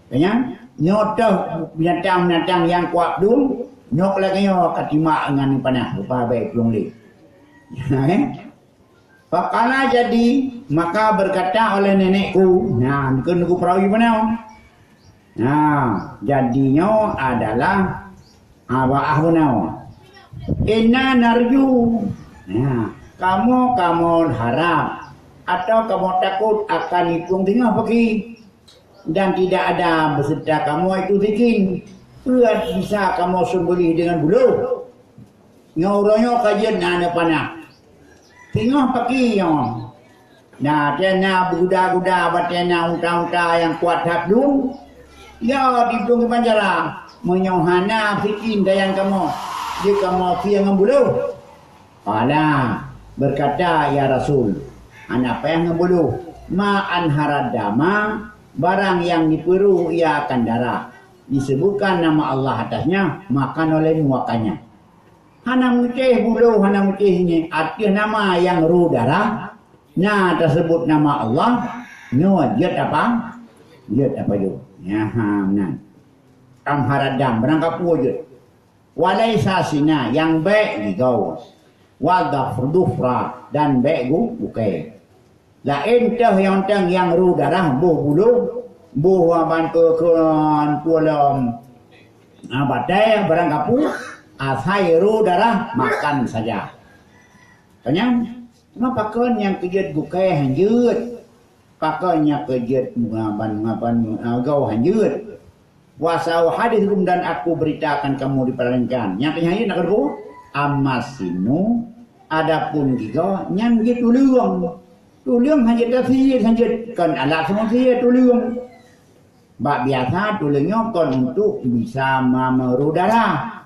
Nyan, nyoe toh binatang-binatang nyang kuat plueng, nyoe lagée nyoe ka timak ngon panah, rupa baik plueng lé. Nyan, kan? Faqala jaddi, maka berkata oleh nenekku, nah, keu neuku perawi beunau. Nah, jaddi nyoe adalah abah beunau. Inna narju. Nah, kamoe, kamoe harap atau kamoe takot akan iplueng singoh paki. Dan tidak ada beserta kamoe itu sikin. Peue bisa kamoe seumbeuléh deungon buloh? Nyoe uroe nyoe ka jeuet na aneuk panah. Singoh paki nyoe. Na, watée na beuguda-guda, watée na unta-unta nyang kuat that dum, ya, diplueng keu panjara. Meunyoe hana sikin sayang kamoe, jeuet kamoe sie ngon buloh. Qala, berkata, "Ya Rasul, hana payah ngon buloh, ma anharad dama, barang nyang jipeurôh ia akan darah, disebutkan nama Allah atasnya, makan olehmu akannya." Hana meucéh buloh, hana meucéh nyan, ateueh nama nyang rôh darah, na taseubut nama Allah, nyoe jeuet apa? Jeuet apa jeuet? Nyan, ha, meunan. Anharad dam, barang kapeue jeuet. Walaisa sina, nyang bék gigoe. Wa dhafr-, dhufra, dan bék gu-, gukée. Laén teuh nyang teueng nyang rôh darah, boh buloh, boh ban keu-, keu-, pulo, ah, batée, barang kapeue, asai rôh darah, makan saja. Tanyong, ma pakon nyang keu jeuet gukée han jeuet? Pakon nyang keu jeuet ngaban, ngaban, ah, goe han jeuet? Wa sa'uhadditsukum, dan aku beritakan kamu diperkenalkan. Nyang keu nyan na keureupue, amma sinu, adapun gigoe, nyan jeuet tuleueng. Tuleueng han jeuet tasie, han jeuet kon alat seumeusie tuleueng. Bak biasa tuleueng nyoe kon untuk bisa ma-, meurôh darah.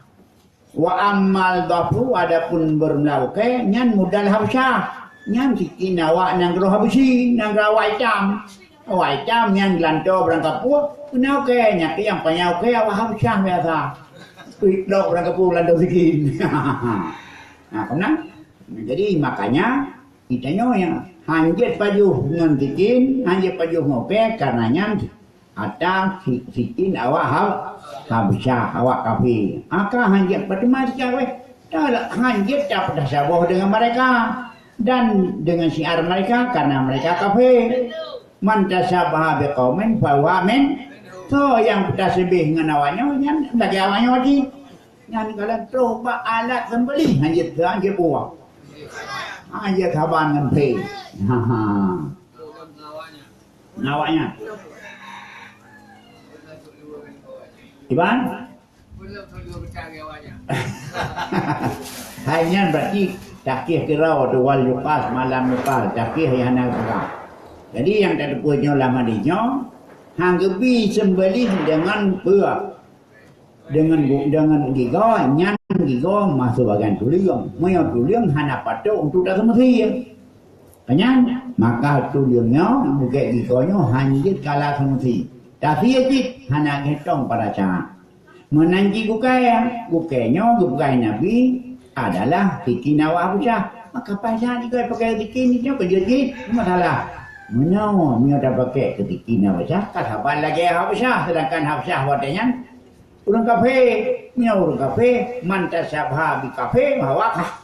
Wa ammal dhafru, adapun beureumeula ukée, nyan modal Habsyah. Nyan sikin awak nanggroe Habsyi, nanggroe awak itam. Awak itam nyan geulantoe barang kapeue, keunoe ukée, nyan keuh nyang panyang ukée awak Habsyah biasa. Pih lok barang kapeue geulantoe sikin. Nah, keunan. Jadi, makanya, geutanyoe nyang han jeuet pajoh ngon sikin, han jeuet pajoh ngon ukée, karena nyan Ata si-, sikin awak Hab-, Habsyah, awak kafé. Maka han jeuet peuteuma syiar wéh. Dah han jeuet tapeusaboh deungon mereka dan deungon syiar mereka, karena mereka kafé. "Man tasyabbaha biqaumin fahuwa min." Soe nyang peutasyaboh ngon awak nyoe, nyan lagée awak nyoe cit. Nyan kalon troh bak alat seumbeuléh, han jeuet, han jeuet buah. Han jeuet saban ngon phé. Ha, ha. Ngon awaknyan. Iban? Hai nyan berarti takih keurau tu wal yuqas, malam yuqas, takih nyang hana peugah. Jadi nyang tateupeue nyoe lam hadis nyoe, han geubi seumbeuléh deungon peue? Deungon gu-, deungon gigoe, nyan gigoe masôk bagian tuleueng. Meunyoe tuleueng hana patôt untuk taseumeusie. Nyan, maka tuleueng nyoe, bukét gigoe nyoe, han jeuet kala seumeusie. Tasie cit, hana geutong pada cara. Meunan cit gukée, gukée nyoe geupeugah Nabi adalah Sikin Habsyah. Maka paih that jigôi pakai sikin nyoe keu jeuet jih, masalah. Meunyoe, meunyoe tapakai keu Sikin Habsyah, ka saban lagée Habsyah, sedangkan Habsyah watée nyan ureuëng kafé. Meunyoe ureuëng kafé, man tasyabbaha bi kafir, fahuwa kafir.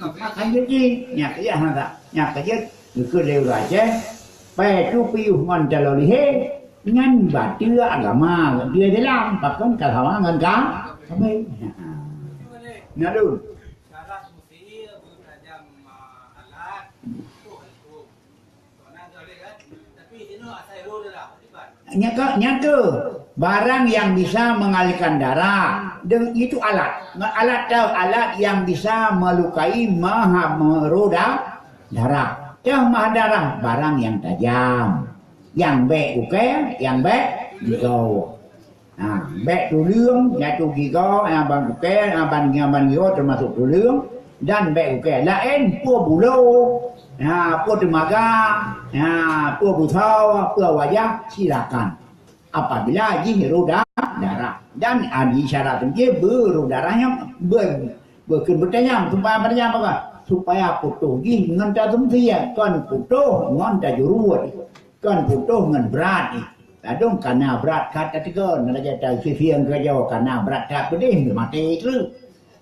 Maka jeuet jih, nyak jih hana, nyak jeuet geukheun lé ureuëng Aceh, pai tu piôh ngon taloe lihé, nyan bateue agama di dalam, pakon ka sama ngon ka, kafé. Nah, lôn. Nyaka, nyaka barang yang bisa mengalirkan darah. Dan itu alat. Alat teu alat yang bisa melukai, maha meroda darah. Teu maha darah barang yang tajam. Yang bek ukai, yang bek gigau. Ha, bek tuleueng, yaitu gigau, ha, ban ukai, ha, ban, ban gigau termasuk tuleueng, dan bek ukai laén, peue bulo, ha, peue teumaga, ha, peue busau, peue wajah, silakan. Apabila jih roda darah. Dan, ha, di syarat tu jih beroda darah nyang be-, bukon beutanyam, supaya beutanyam apa? Supaya putôh jih ngon tasumsia, kon putôh ngon tajuruet. Kon putôh ngon brat jih. Ladôm kana brat that tateugon, lagée ta sisieng keujau kana brat that peudeh, maté treuk.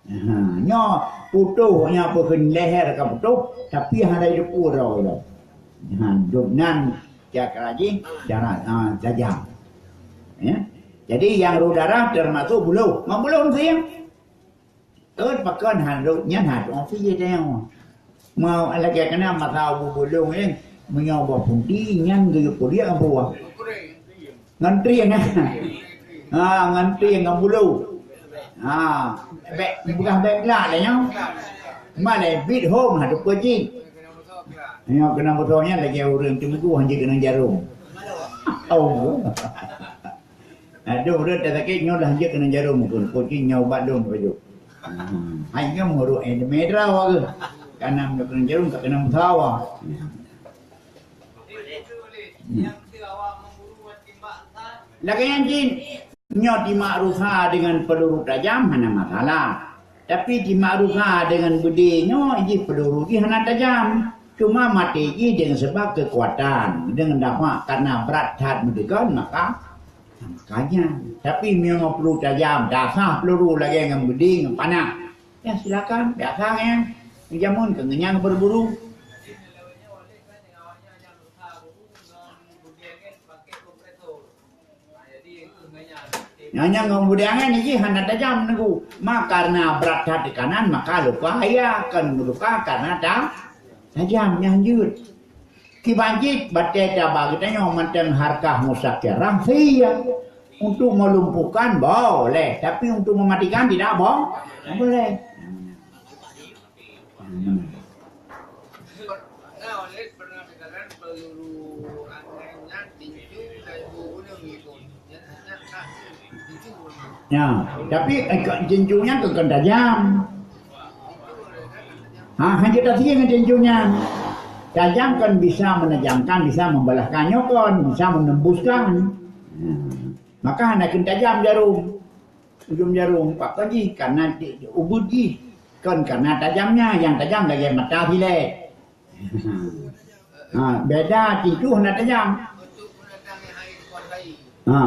Ha, nyoe putôh, nyoe peue kheun leher ka putôh, tapi hana jiteupeue droe lom. Ha, dum nan cara jih, cara, ha, tajam. Ya. Jadi, nyang roda darah termasuk bulo. Ngon bulo sisieng. Ôt pakon han rhot nyan, han rhot pih tanyoe. Mau lagée keunan masa bubulong nyan, meunyoe boh punti nyan geuyue puliek ngon buah. Ngon trieng, ha. Ha, ngon trieng, ngon bulu. Ha, bek, peugah bek glak lé nyoe. Ma lé bit hom, ha, teupeue jih. Nyoe keunan beusoe nyan lagée ureuëng teumeugu han jeuet keunan jarôm. Oh. Aduh, ureuëng tasakét nyoe dah jeuet keunan jarôm pun, kucing nyoe ubat dong baju. Hmm. Hai nyoe meuruk, eh, medra wage. Kanam nyoe keunan jarôm, ka keunan meusawa. Lagée nyan jih, nyoe timak rusa dengan peluru tajam hana masalah. Tapi timak rusa dengan beudé nyoe jih peluru jih hana tajam. Cuma maté jih dengan sebab kekuatan, dengan dafa karena brat that meudeugon, maka Makanya, tapi meunyoe peluru tajam, dasar peluru lagée ngon beudé ngon panah. Ya silakan, biasa nyan. Jameun keu ngenyang berburu. Nyan ngon beudé nyan jih hana tajam nunggu. Ma karena brat that di kanan, maka luka ya, kan luka karena ta-, tajam nyan jeuet. Kiban cit batée taba geutanyoe mantong harkah muzakkirah, iya. Untuk melumpuhkan boleh, tapi untuk mematikan tidak bo-, tidak boleh. Ya, tapi, eh, kok jincu nyan keu kon tajam. Ha, hana tajam ngon jincu nyan. Tajam kan bisa menejamkan, bisa membalaskan, nyoe kon bisa menembuskan. Ya. Maka hana kheun tajam jarum. Ujong jarum, pakon jih, karena di, di ubit jih. Kon karena tajamnya, yang tajam lagée mata silek. Ha, beda, tintu hana tajam. Ha.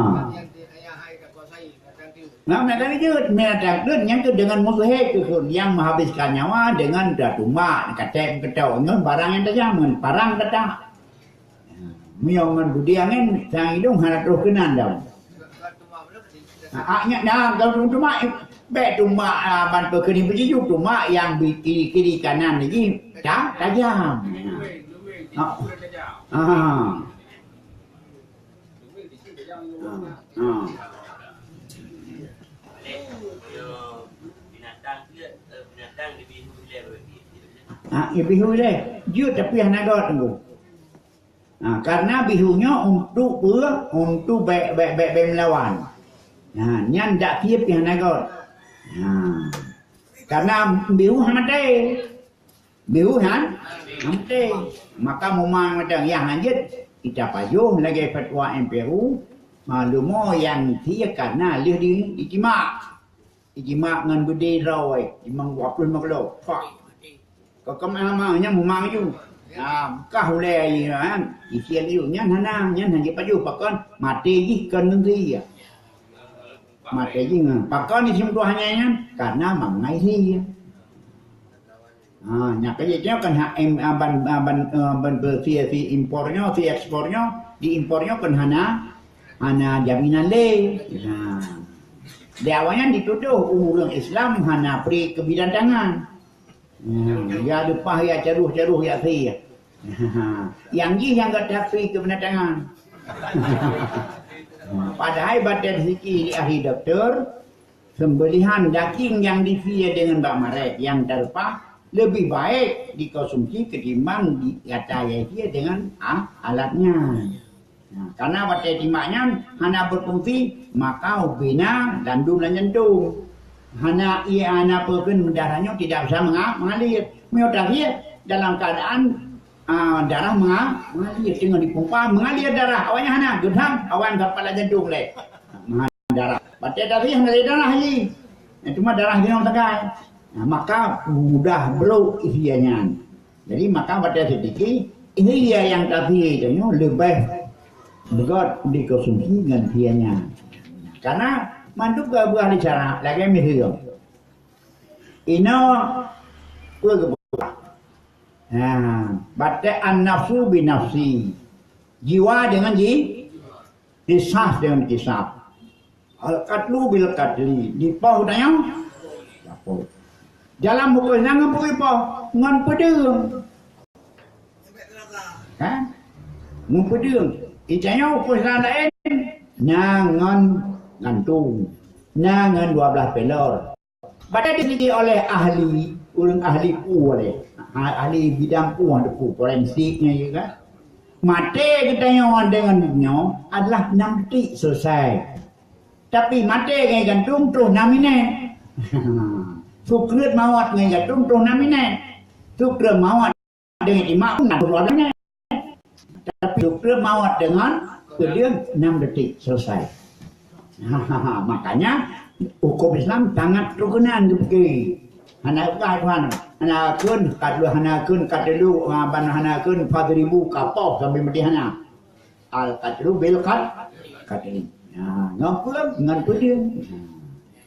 Nah, meunan jeuet, meunan jeuet, nyang keu dengan mustahil keu nyang menghabiskan nyawa dengan datumbak, katek, ketok, ngon barang nyang tajam, ngon parang gata. Meunyoe ngon beudé angén, sang idong hana troh keunan dong. Ah, nyan, nah, kalau tumbak, bèk tumbak, ah, ban peukeudi beujijok, tumbak nyang bi-, kiri, kiri kanan jih ta-, tajam. Ah. Ah. Ah. Ah, ya, bihu ilèe. Jeuet tapi hana göt, Teungku. Ha, karena bihu nyoe untuk peue? Untuk bèk, bèk, bèk, bèk meulawan. Ha, nyan dak tiep pih hana göt. Ha. Karena bihu hana maté. Bihu hana maté. Maka meuma mantong nyang hanjeuet, kita pajoh lagèe fatwa M P U, Malum nyang sie kana lheueh di, ditimak. Ditimak ngon beudé droe, limong ploh lima kilo. Pah. Kok keumaang nyang meumang ju. Ha, beukah ulée kan. Isi laju nyan hana, nyan hana jipajoh pakon maté jih kon ngon sie. Maté jih ngon. Pakon isi meutuah nyan, karena mangai sie. Ha, nyan keuh jih nyoe kan hak em, ah, ban, ah, ban, eh, ban beusie si impor nyoe, si ekspor nyoe, di impor nyoe kan hana, hana jaminan lé. Ha. Di awaknyan ditudoh ureuëng Islam hana pri keubidantangan. Ha, ya leupah ya caroh-caroh ya si. Ha, nyang jih nyang gata pri keubidantangan. Padahai batée siki di ahli doktor, sembelihan daging nyang disie deungon bak maret nyang tareupah leubeh baik dikonsumsi ketimbang di gata sie deungon, ah, alat nyan. Nah, karena watée timak nyan hana berfungsi, maka ubé na gandum lam jantung. Hana, ia hana peue kheun darah nyoe tidak bisa menga-, mengalir. Meunyoe tasie dalam keadaan, ah, darah menga-, mengalir, teungoh dipompa, mengalir darah. Awaknyan hana, geudang, awaknyan dapat lam jantung lé. Mengalir darah. Batée tasie mengalir darah lagi. Nah, cuma darah jinoe sagai. Nah, maka mudah brok sie nyan. Jadi, maka watée sidiki, sie nyang tasie nyoe leubeh beugét dikonsumsi ngon sie nyan. Karena mandum geubuah di cara lagée miseue. Inoe peue geubuah? Ha, batée an-nafsu binafsi. Jiwa deungon ji-, kisas deungon kisas. Al-qatlu bil qatli, dipoh tanyoe. Dalam buku Islam ngon peue ipoh? Ngon peudeueng. Kan? Ngon peudeueng. Di tanyoe buku Islam laén, na ngon gantung, na ngon dua blaih pelor. Pada diteliti oleh ahli, ureuëng ahli peue lé, ha, ahli bidang peue, peue forensik nyan, ya kan? Maté geutanyoe deungon nyoe adalah nam detik selesai. Tapi maté ngon gantung troh nam minét. Sukreut mawöt ngon gantung troh nam minét. Sukreut mawöt deungon imak pun na troh nam minét. Tapi sukreut mawöt deungon peudeueng nam detik selesai. Makanya hukum Islam sangat terkenal dipiké. Hana peugah Tuhan, hana kheun, ka dua hana kheun, ka telu, ha, ban hana kheun, empat ribu, ka poh sampai mati hana. Al-qatlu bil qat-, qatli. Ha, ngon peue? Ngon peudeueng.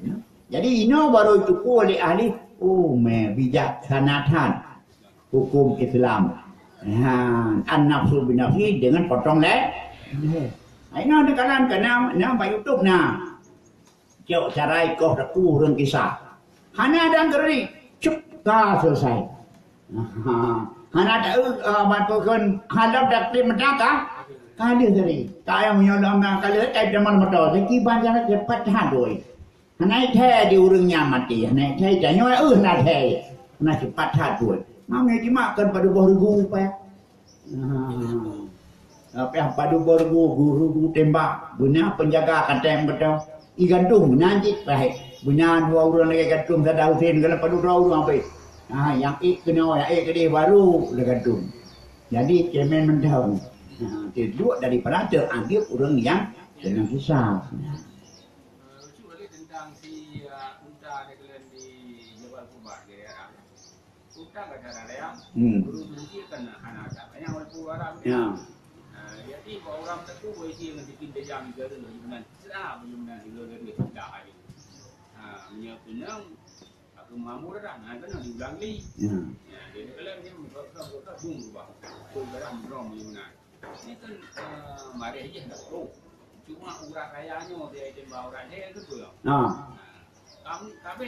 Ha. Jadi, inoe barô jiteupeu lé ahli, oh, mé bijaksana that hukum Islam. Ha, an-nafsu binafsi deungon potong lé. Inoe teukalan keu na, na bak YouTube na. Cok cara ikoh teupeu ureuëng kisah. Hana dan geuri, cuk, ka selesai. Hana ta-, eh, bantu kheun, halom dak tim meuda ka, ka lheueh tadi. Ka nyang meunyoe lom ka lheueh, tai teuma moto, siki ban jalan cepat that doi. Hana ithée di ureuëng nyang maté, hana ithée tanyoe, eh, hana ithée. Hana cepat that doi. Mami jimak kan pada boh regu, Pak. Nah, tapi apa dua ribu guru tembak, beuna penjaga kateng beutôi. I gantung beuna cit pahit. Beuna dua ureuëng lagée gantung sada Husen keunan padub dua ureuëng habéh. Nah, nyang ék keunoe, nyang ék keudeh baru lé gantung. Jadi cemen mantong. Nah, duek daripada teuanggép ureuëng nyang keunong susah. Nah. Eh, usul lagi tentang si, uh, unta dia kalian di Jabal Qurban, dia ya. Utang ka cara layan. Hmm. Guru tu uji kan hana tak banyak walaupun orang dia. Ya. Ah, jadi, bak orang teungku, bak isi dengan bikin dejang juga tu, dengan sah, belum nak juga, dia sudah aja. Ah, punya pinang, aku mampu dah, nah, kena diulang lagi. Ya. Ya, dia kalian ni, buka, buka, buka, bung berubah. Tu barang berong punya benar. Ini kan, eh, mareh je dah, bro. Cuma urat raya nyoe dia, dia bawa urat dia, itu tu, ya. Ha. Ah, kamu, tapi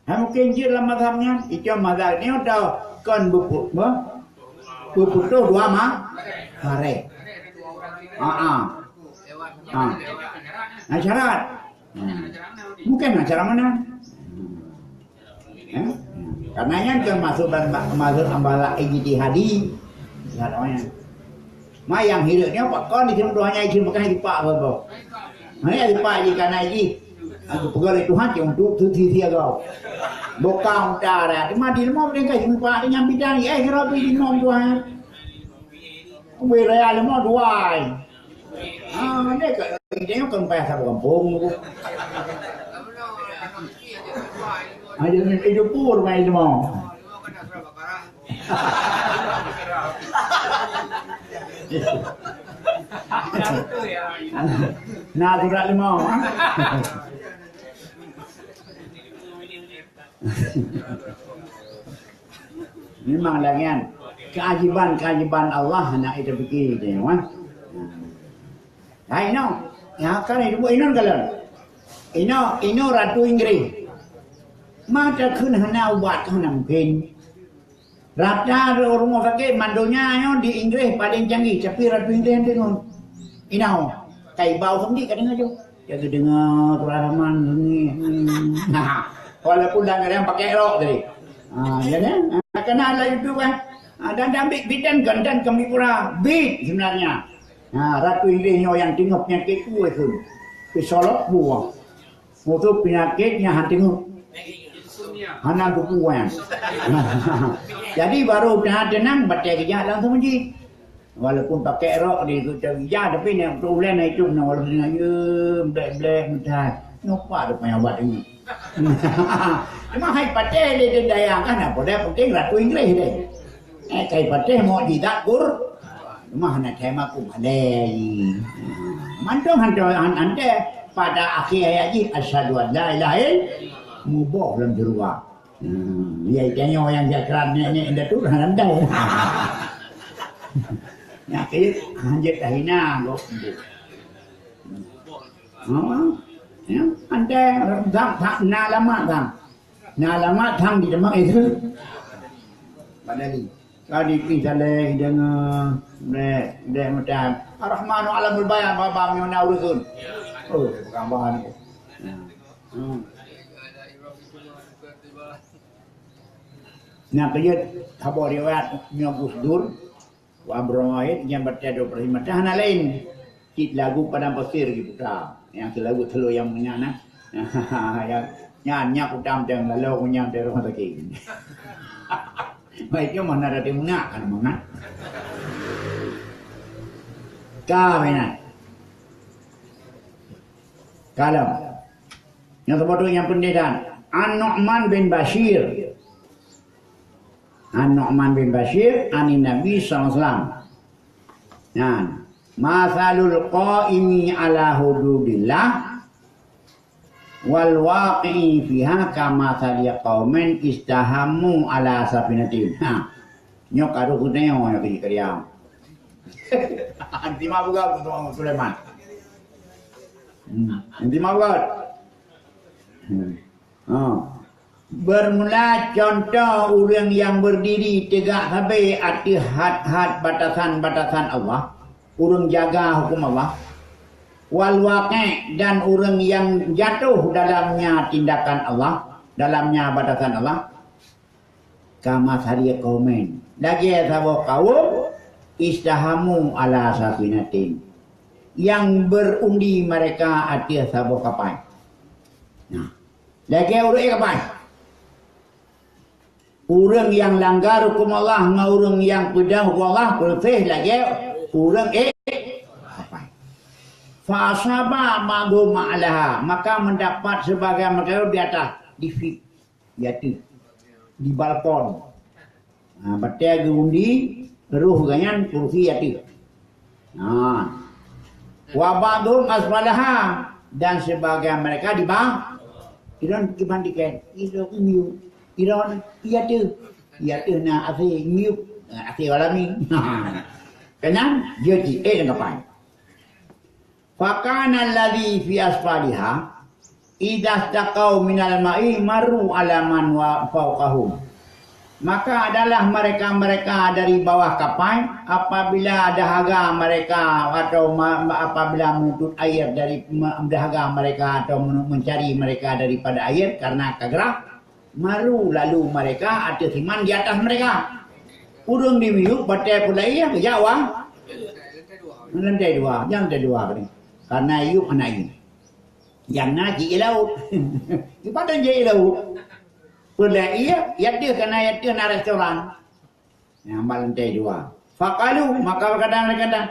Hai mungken jeuet lam mazhab nyan, itu mazhab nyoe dah kon beupu-, beu-, beuputôh dua ma-, mareh. Ha, ha. Ha. Nah, syarat. Hmm. Mungken nah cara mana? Eh? Karena nyan kan masuk dalam ma-, mazhab ambalah ijtihadi. Syaratnya. Ma nyang hireuk nyoe pakon di sinoe hanya izin beukah dipak saboh. Hanya dipak jih kana jih. Aku peugah lé Tuhan cuma untuk tu sisi agau. Bukang utara. Cuma di lima boleh kasih dipak dengan bidang, eh, kira tu di lima Tuhan. Wei raya lima dua. Ah, dia kat, dia kan payah satu kampung tu. Ah, dia, dia, dia pur main tu mau. Nah, surat lima. Memang lah kan. Keajaiban-keajaiban Allah nak kita fikir kita, ya, kan? Hai no. Ya, kan itu buat inon kalau. Ino, ino Ratu Inggris. Mata kheun hana ubat, hana mungkin. Rata rumoh sakét mandonya nyoe di Inggris paling canggih, tapi Ratu Inggris hana deungoe. Inau, kai bau sendiri ka deungoe ju. Jadi deungoe Tuhan Rahman sendiri. Hmm. Walaupun dah ada yang pakai rok tadi. Ha, ya kan? Ha, kena ada itu kan. Ha, dan dan bit bidan kan dan kami pura bit sebenarnya. Ha, Ratu Inggris nyoe yang tengok penyakit kueh tu. Pisolok buah. Mutu penyakit nyang han teungeut. Hana geupuan. Jadi baru dah tenang, batée geujak langsung masjid. Walaupun pakai rok di situ ija, tapi nak tu ulai na itu na walaupun na ye blek-blek mudah. Nyoe pat tu panyang ubat ini. Cuma hai patéh le daya kan apa dah penting Ratu Inggris deh. Eh, kai patéh mukjizat Qur-, mah na thema ku malai. Mantong hantu han ante pada akhir ayat jih, "Asyhadu an la ilaha ill-," muboh lam jurwa. Hmm, ya, itu nyoe yang jakran ni, ni, dah tu, dah landai. Nyak kayut, hanjeuet dah hina, kok. Ha? Ya, ante, dah, dah, na lama, dah. Na alamat hang di demak itu. Padahal tadi pih saleh deungoe, dek, dek mutan. Ar-Rahmanu 'alamul bayan, babang nyoe na urusan. Oh, bukan bahan tu. Hmm. Nah, kejut haba riwayat nyoe Gus Dur. Wa Abdul Wahid nyang batée dua puluh lima tahun lain. Cit lagu Padang Pasir diputa. Yang lagu Telur yang Menyan, nah. Yang nyan nyak utang teng lalu punya teng rumah sakit. Baik nyoe mana ada meunak kan meunak. Ka meunan. Kalau yang sebetulnya pendidikan An-Nu'man bin Bashir. An-Nu'man bin Bashir anin Nabi sallallahu alaihi wasallam. Nah, "Matsalul qaimi ala hududillah wal waqi'i fiha kamatsali qaumin istahammu ala safinatin." Ha. Nyoe karu kuneyo nyoe keu kalian. Anti mah buka Sulaiman. Hmm. Anti mah buka. Hmm. Ha. Bermula contoh ureuëng nyang berdiri tegak sabe ateueh had-had batasan-batasan Allah, ureuëng jaga huköm Allah, wal waqi' dan ureuëng nyang jatuh dalamnya tindakan Allah, dalamnya batasan Allah, kamatsali qaumin, lagée saboh kaum, istahamu ala safinatin, nyang berundi mereka ateueh saboh kapai. Nah, lagée ureuëng kapai. Ureuëng nyang langgar huköm Allah ngon ureuëng nyang peudong huköm Allah, peureuséh lagée ureuëng ék kapai. Fa asaba ba'dhum a'laha, maka mendapat sebagian mereka di atas, di fit, di ateueh, di balkon. Ha, batée geuundi, roh geuhnyan kursi ateueh. Ha. Wa ba'dhum asfalaha, dan sebagian mereka di bawah. Iron kiban diken, iron miyup, iron iya teuh, iya teuh na asé miyup, asé alami. Kenyang, dia cik, eh, dengan kapai. Fakana alladhi fi asfaliha idza istaqau minal ma'i marru ala man wa fauqahum. Maka adalah mereka-mereka dari bawah kapai, apabila dahaga mereka atau ma-, apabila menuntut air dari ma-, dahaga mereka atau menu-, mencari mereka daripada air karena kagrah, maru lalu mereka ateueh siman di atas mereka. Ureuëng di miyup batée pulai ya, ya wah. Lantai dua, jangan lantai dua tadi. Karena yub anak ini. Yang na di laut. Ibadan je laut. Pula iya, ya dia kena ya dia na restoran. Yang malam teh dua. Fakalu, maka berkata mereka dah,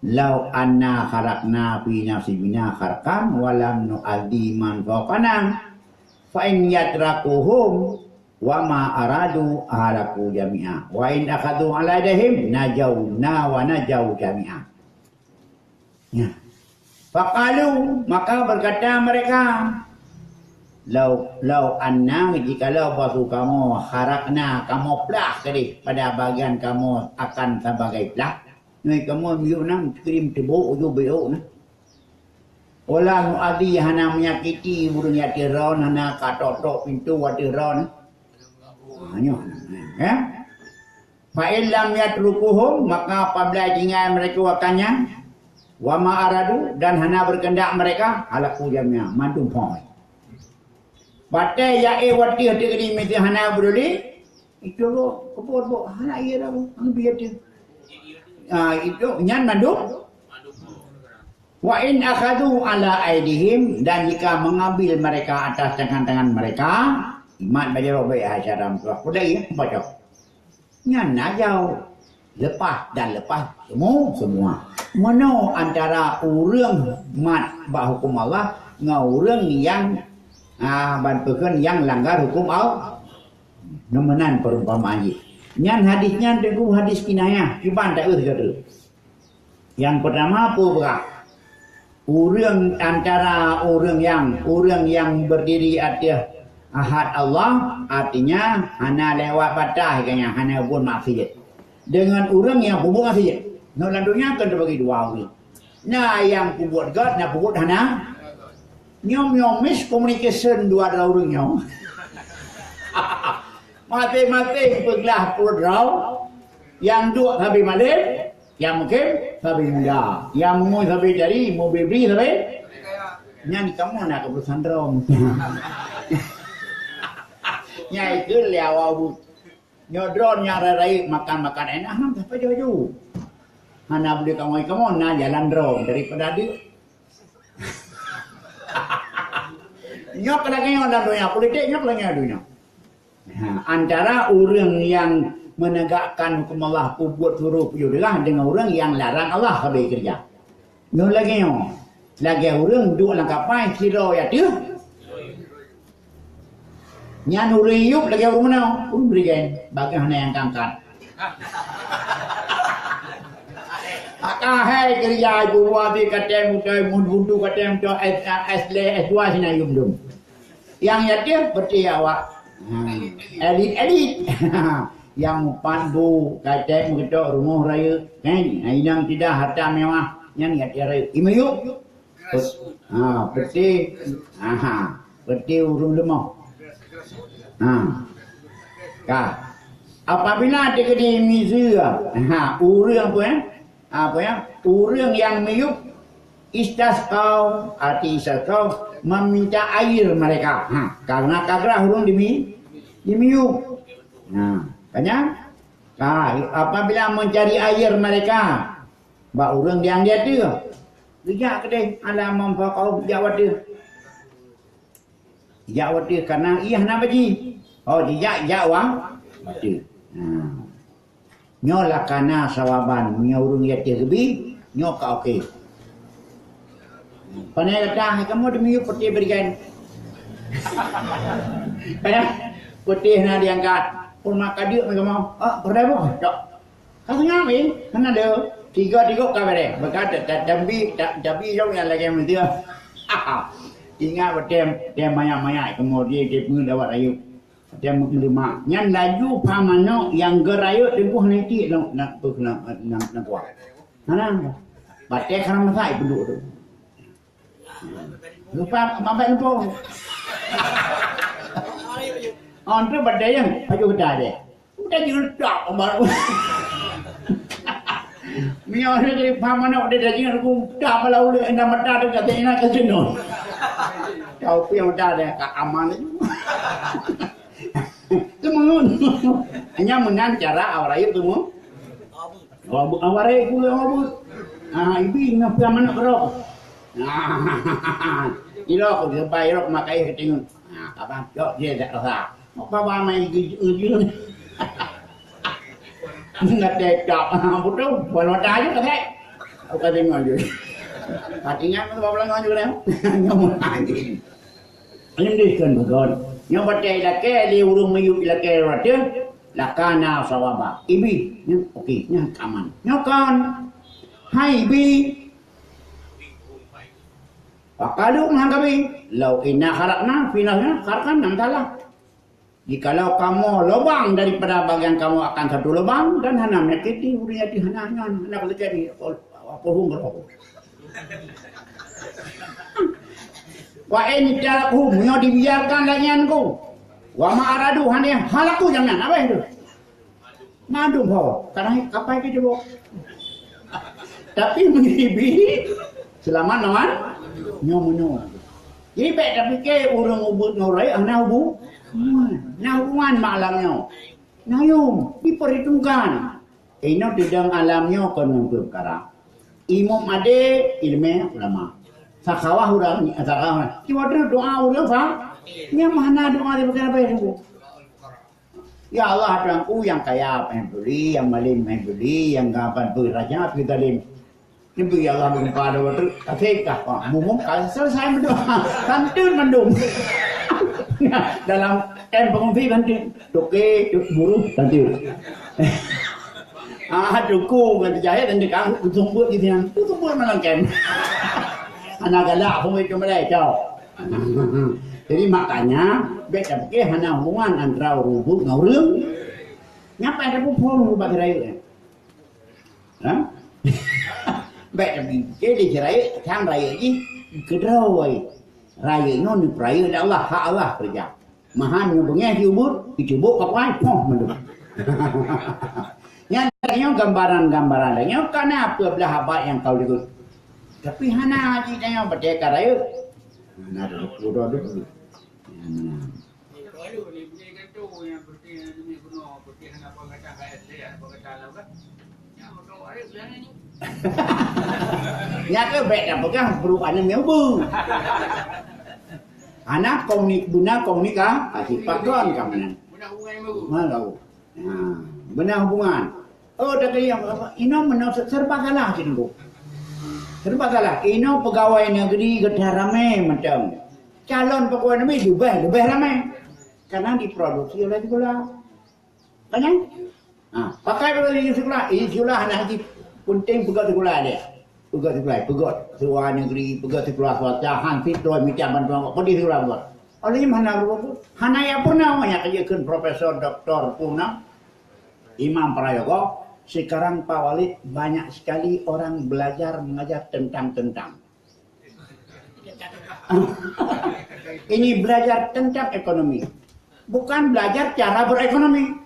"Lau anna kharaqna fi nasibina kharqan wa lam nu'adzi man fawqana, fa in yatrakuhum wa ma aradu halaku jami'a. Wa in akhadhu ala aidihim najawna wa najau jami'a." Ya. Faqalu, maka berkata mereka, "Lau, lau anna, jikalau bahwa kamoe kharaqna, kamoe plah keudeh pada bagian kamoe akan sabagai plah, nyoe kamoe miyueb na, teurim teubok ujoe beuôk na. Wa lam nu'adzi, hana menyakiti ureuëng ateueh droe, hana katok-tok pintoe ateueh droe na." Ha, nyoe. Ya. "Fa in lam yatrukuhum," maka apabila tinggai mereka akan nyan, "wa ma aradu," dan hana berkehendak mereka, "halaku jami'a," mandum phon. Batée ya eh watée teukeudi meusti hana beuduli, itu lo kebot bo hana iya dah, ngambil dia. Ah, itu nyan mandum. "Wa in akhadhu ala aidihim," dan jika mengambil mereka atas tangan-tangan mereka, imat bajaro baik hai syedara meutuah. Udah iya, baca. Nyan najau leupah dan leupah semua, semua. Meunoe antara ureuëng mat bak huköm Allah ngon ureuëng nyang, ah, ban peukheun nyang langgar huköm Allah. Nyoe meunan perumpamaan jih. Nyan hadis nyan teungku hadis kinayah, kiban taeu sigoe. Nyang peutama peue beurah? Ureuëng antara ureuëng nyang, ureuëng nyang berdiri ateueh ahad Allah, artinya hana lewat batas geuh nyan, hana buet maksiet. Deungon ureuëng nyang peubuet maksiet. Nyoe lam donya kan teubagi dua ureuëng. Na nyang peubuet gét, na peubuet hana. Nyoe, nyoe miscommunication dua droe ureuëng nyoe. Maséng-maséng peuglah peuet droe, nyang duek sabe malem, nyang mungken sabe muda, nyang mungui sabe jari, mubri-bri sabe. Nyan kamoe na keubeusan droe. Nyan ikheun lé awak bu. Nyoe droe nyang rayeuk makan-makan enah, hana sapeue jaju. Hana bri kamoe-kamoe na jalan droe daripada deuk. Nyoe keu lagèe nyoe lam donya politik, nyoe keu lagèe nyoe donya. Ha, antara ureuëng nyang menegakkan huköm Allah, peubuet suroh peujeuet deungon ureuëng nyang larang Allah sabe keureuja. Nyoe lagèe nyoe, lagèe ureuëng duek lam kapai sidroe ateueh. Nyan ureuëng yub lagèe ureuëng meunoe, ureuëng berigen, bagaih hana nyang ka angkat. Maka hai keureuja ibu buah bi katém utai mun buntu katém to S, S le S dua sina yum dum. Nyang yatim peuti awak. Ha, elit-elit. Nyang mupat bu katém meukeudok rumoh rayeuk. Kan, inong tidak harta mewah. Nyan yatim rayeuk. Imiyup. Ha, peuti. Aha, peuti ureuëng leumoh. Ha. Ka. Apabila teukeudi miseue, ha, ureuëng apa ya? Apa ya? Ureuëng nyang miyup istasqau, arti istasqau, meminta air mereka. Ha, karena kagrah ureuëng dimi, dimiyup. Nah, kan nyan? Ha, apabila mencari air mereka, bak ureuëng nyang di ateueh. Geujak keudeh, alam meufa kaum jak wateueh. Jak wateueh kana ié hana baji. Oh, jijak jak wa wateueh. Nah. Nyoe lakana sawaban, nyoe ureuëng yatim geubi, nyoe ka oke. Pane gata, hai kamoe dimiyup peuti berikan. Payah peuti na diangkat. Pun maka diuk mai kamoe. Ah, perdai boh. Tok. Ka seungab, eh? Hana ada. Tiga-tiga ka bereh. Beuka ta-, ta-, tabi, ta-, tabi jauh nyang lagèe meuntia. Ingat beutém, tém manyak-manyak keumudian dia pun lewat rayeuk. Dia meuleumah. Nyan laju pha manok nyang geurayeuk teumpoh nanti lam, lam, lam, lam, lam kuah. Hana. Batée karang masak ipeuduek tu. Lupa mabat lempung. Oh, tu batée yang aju geudai deh. Udah jeuet tak baru. Meunyoe lagèe pha manok deh daging aku tak bala ulèe enda mata tu kata ina ke jenuh. Kau pi mata deh ka aman. Teungeut. Hanya meunan cara awak rayeuk teungeut. Awak bu-, awak rayeuk ku awak bu-, ah, ibi ngon pia manok keudroe. Ah, ilok, geubri ilok makai keuteungeut. Ah, kaban, yok, dia tak rasa. Mau baba mai ge-, ge-, ge-, ngetek tak. Ah, betul. Walau tak aja, tak. Bukan tengok je. Hati ingat masa bawa pelanggan juga dah. Nyaman anjing. Ini deh kan bagon. Nyoe batée ilakée lé ureuëng miyueb ilakée rata, lakana sawaba. Ibi, nyan okey, nyan aman. Nyoe kan. Hai ibi. Pakalu mah kami. Lau inna kharaqna, finalnya kharaqan nan salah. Jikalau kamoe lubang daripada bagian kamoe akan satu lubang dan hana menyakiti ureuëng nyang hana nyan, hana sakét di apa hum roh. Wa in tarakhu, meunyoe dibiarkan lagée nyan ku. Wa ma aradu, hana halaku jangan, apa itu? Mandum ho, karena kapai ke jebok. Tapi meunyoe ibi, selamat lawan nyoe meunyoe. Jadi bék tapike ureuëng ubeut ngon rayeuk hana hubungan. Na hubungan mak alam nyoe. Nayum diperhitungkan. Inoe tidang alam nyoe kon ngon peukara. Imum ade, ilmu ulama. Sakawah urang, sakawah. Cuma tu doa urang fa. Nyang mana doa di bukan apa itu? Ya Allah, Tuhanku, yang kaya apa yang beli, yang malim yang beli, yang gaban beri raja apa yang zalim. Nabi Allah berempa ada waktu, kasih kah, Pak? Mumum kan selesai berdoa. Santun mandum. Dalam M pengungsi santun. Toke, buruh, santun. Ah, duku ngan jahit dan dikang kusumbut di sinan. Kusumbut malam kem. Anak galak pun itu mulai, cok. Jadi makanya, bek tak fikir hana hubungan antara ureuëng buet ngon ureuëng. Nyapa ada pun phon ubak raya. Ha? Baik, tapi jadi rayeuk, sang rayeuk jih keudroe. Rayeuk nyoe neupeurayeuk lé Allah, hak Allah keureuja. Mahan nyoe beungéh jiubeuet, jicubôk kapai, poh mandum. Nyan nyoe gambaran-gambaran lagée nyoe kana peue blaih abad nyang ka likot. Tapi hana jih tanyoe batée ka rayeuk. Hana ada uroe dulu. Hana. Nyan keuh bék tapeugah brôk aneuk miet ubeut. Hana komunik-, beuna komunikasi, pakon ka meunan. Malu. Nah, beuna hubungan. Oh, tak kaya apa? Inoe meunoe serba salah cit nunggu. Serba salah. Inoe pegawai negeri geutanyoe ramé mantong. Calon pegawai negeri leubeh, leubeh ramé. Karena diproduksi oleh sikula. Kan, ya? Ha, pakai pegawai negeri sikula, eh, sikula hana haji penting pegawai sikula dia. Pegawai sikula, pegawai sekolah negeri, pegawai sikula swasta, hansip droe mita bantuan kok pedih sikula buat. Oleh mana rupa pun, hana ya pernah banyak kerja kan profesor, doktor pun, nah. Imam Prayogo, sekarang Pak Walid banyak sekali orang belajar mengajar tentang-tentang. Ini belajar tentang ekonomi. Bukan belajar cara berekonomi.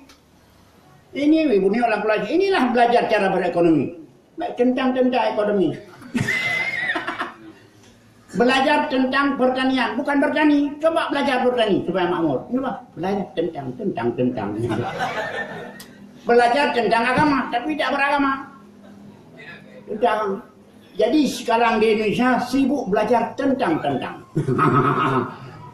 Ini ibu ni orang belajar. Inilah belajar cara berekonomi. Baik, tentang-tentang ekonomi. Belajar tentang pertanian, bukan bertani. Coba belajar bertani supaya makmur. Coba belajar tentang, tentang, tentang. Belajar tentang agama, tapi tidak beragama. Tentang. Jadi sekarang di Indonesia sibuk belajar tentang-tentang.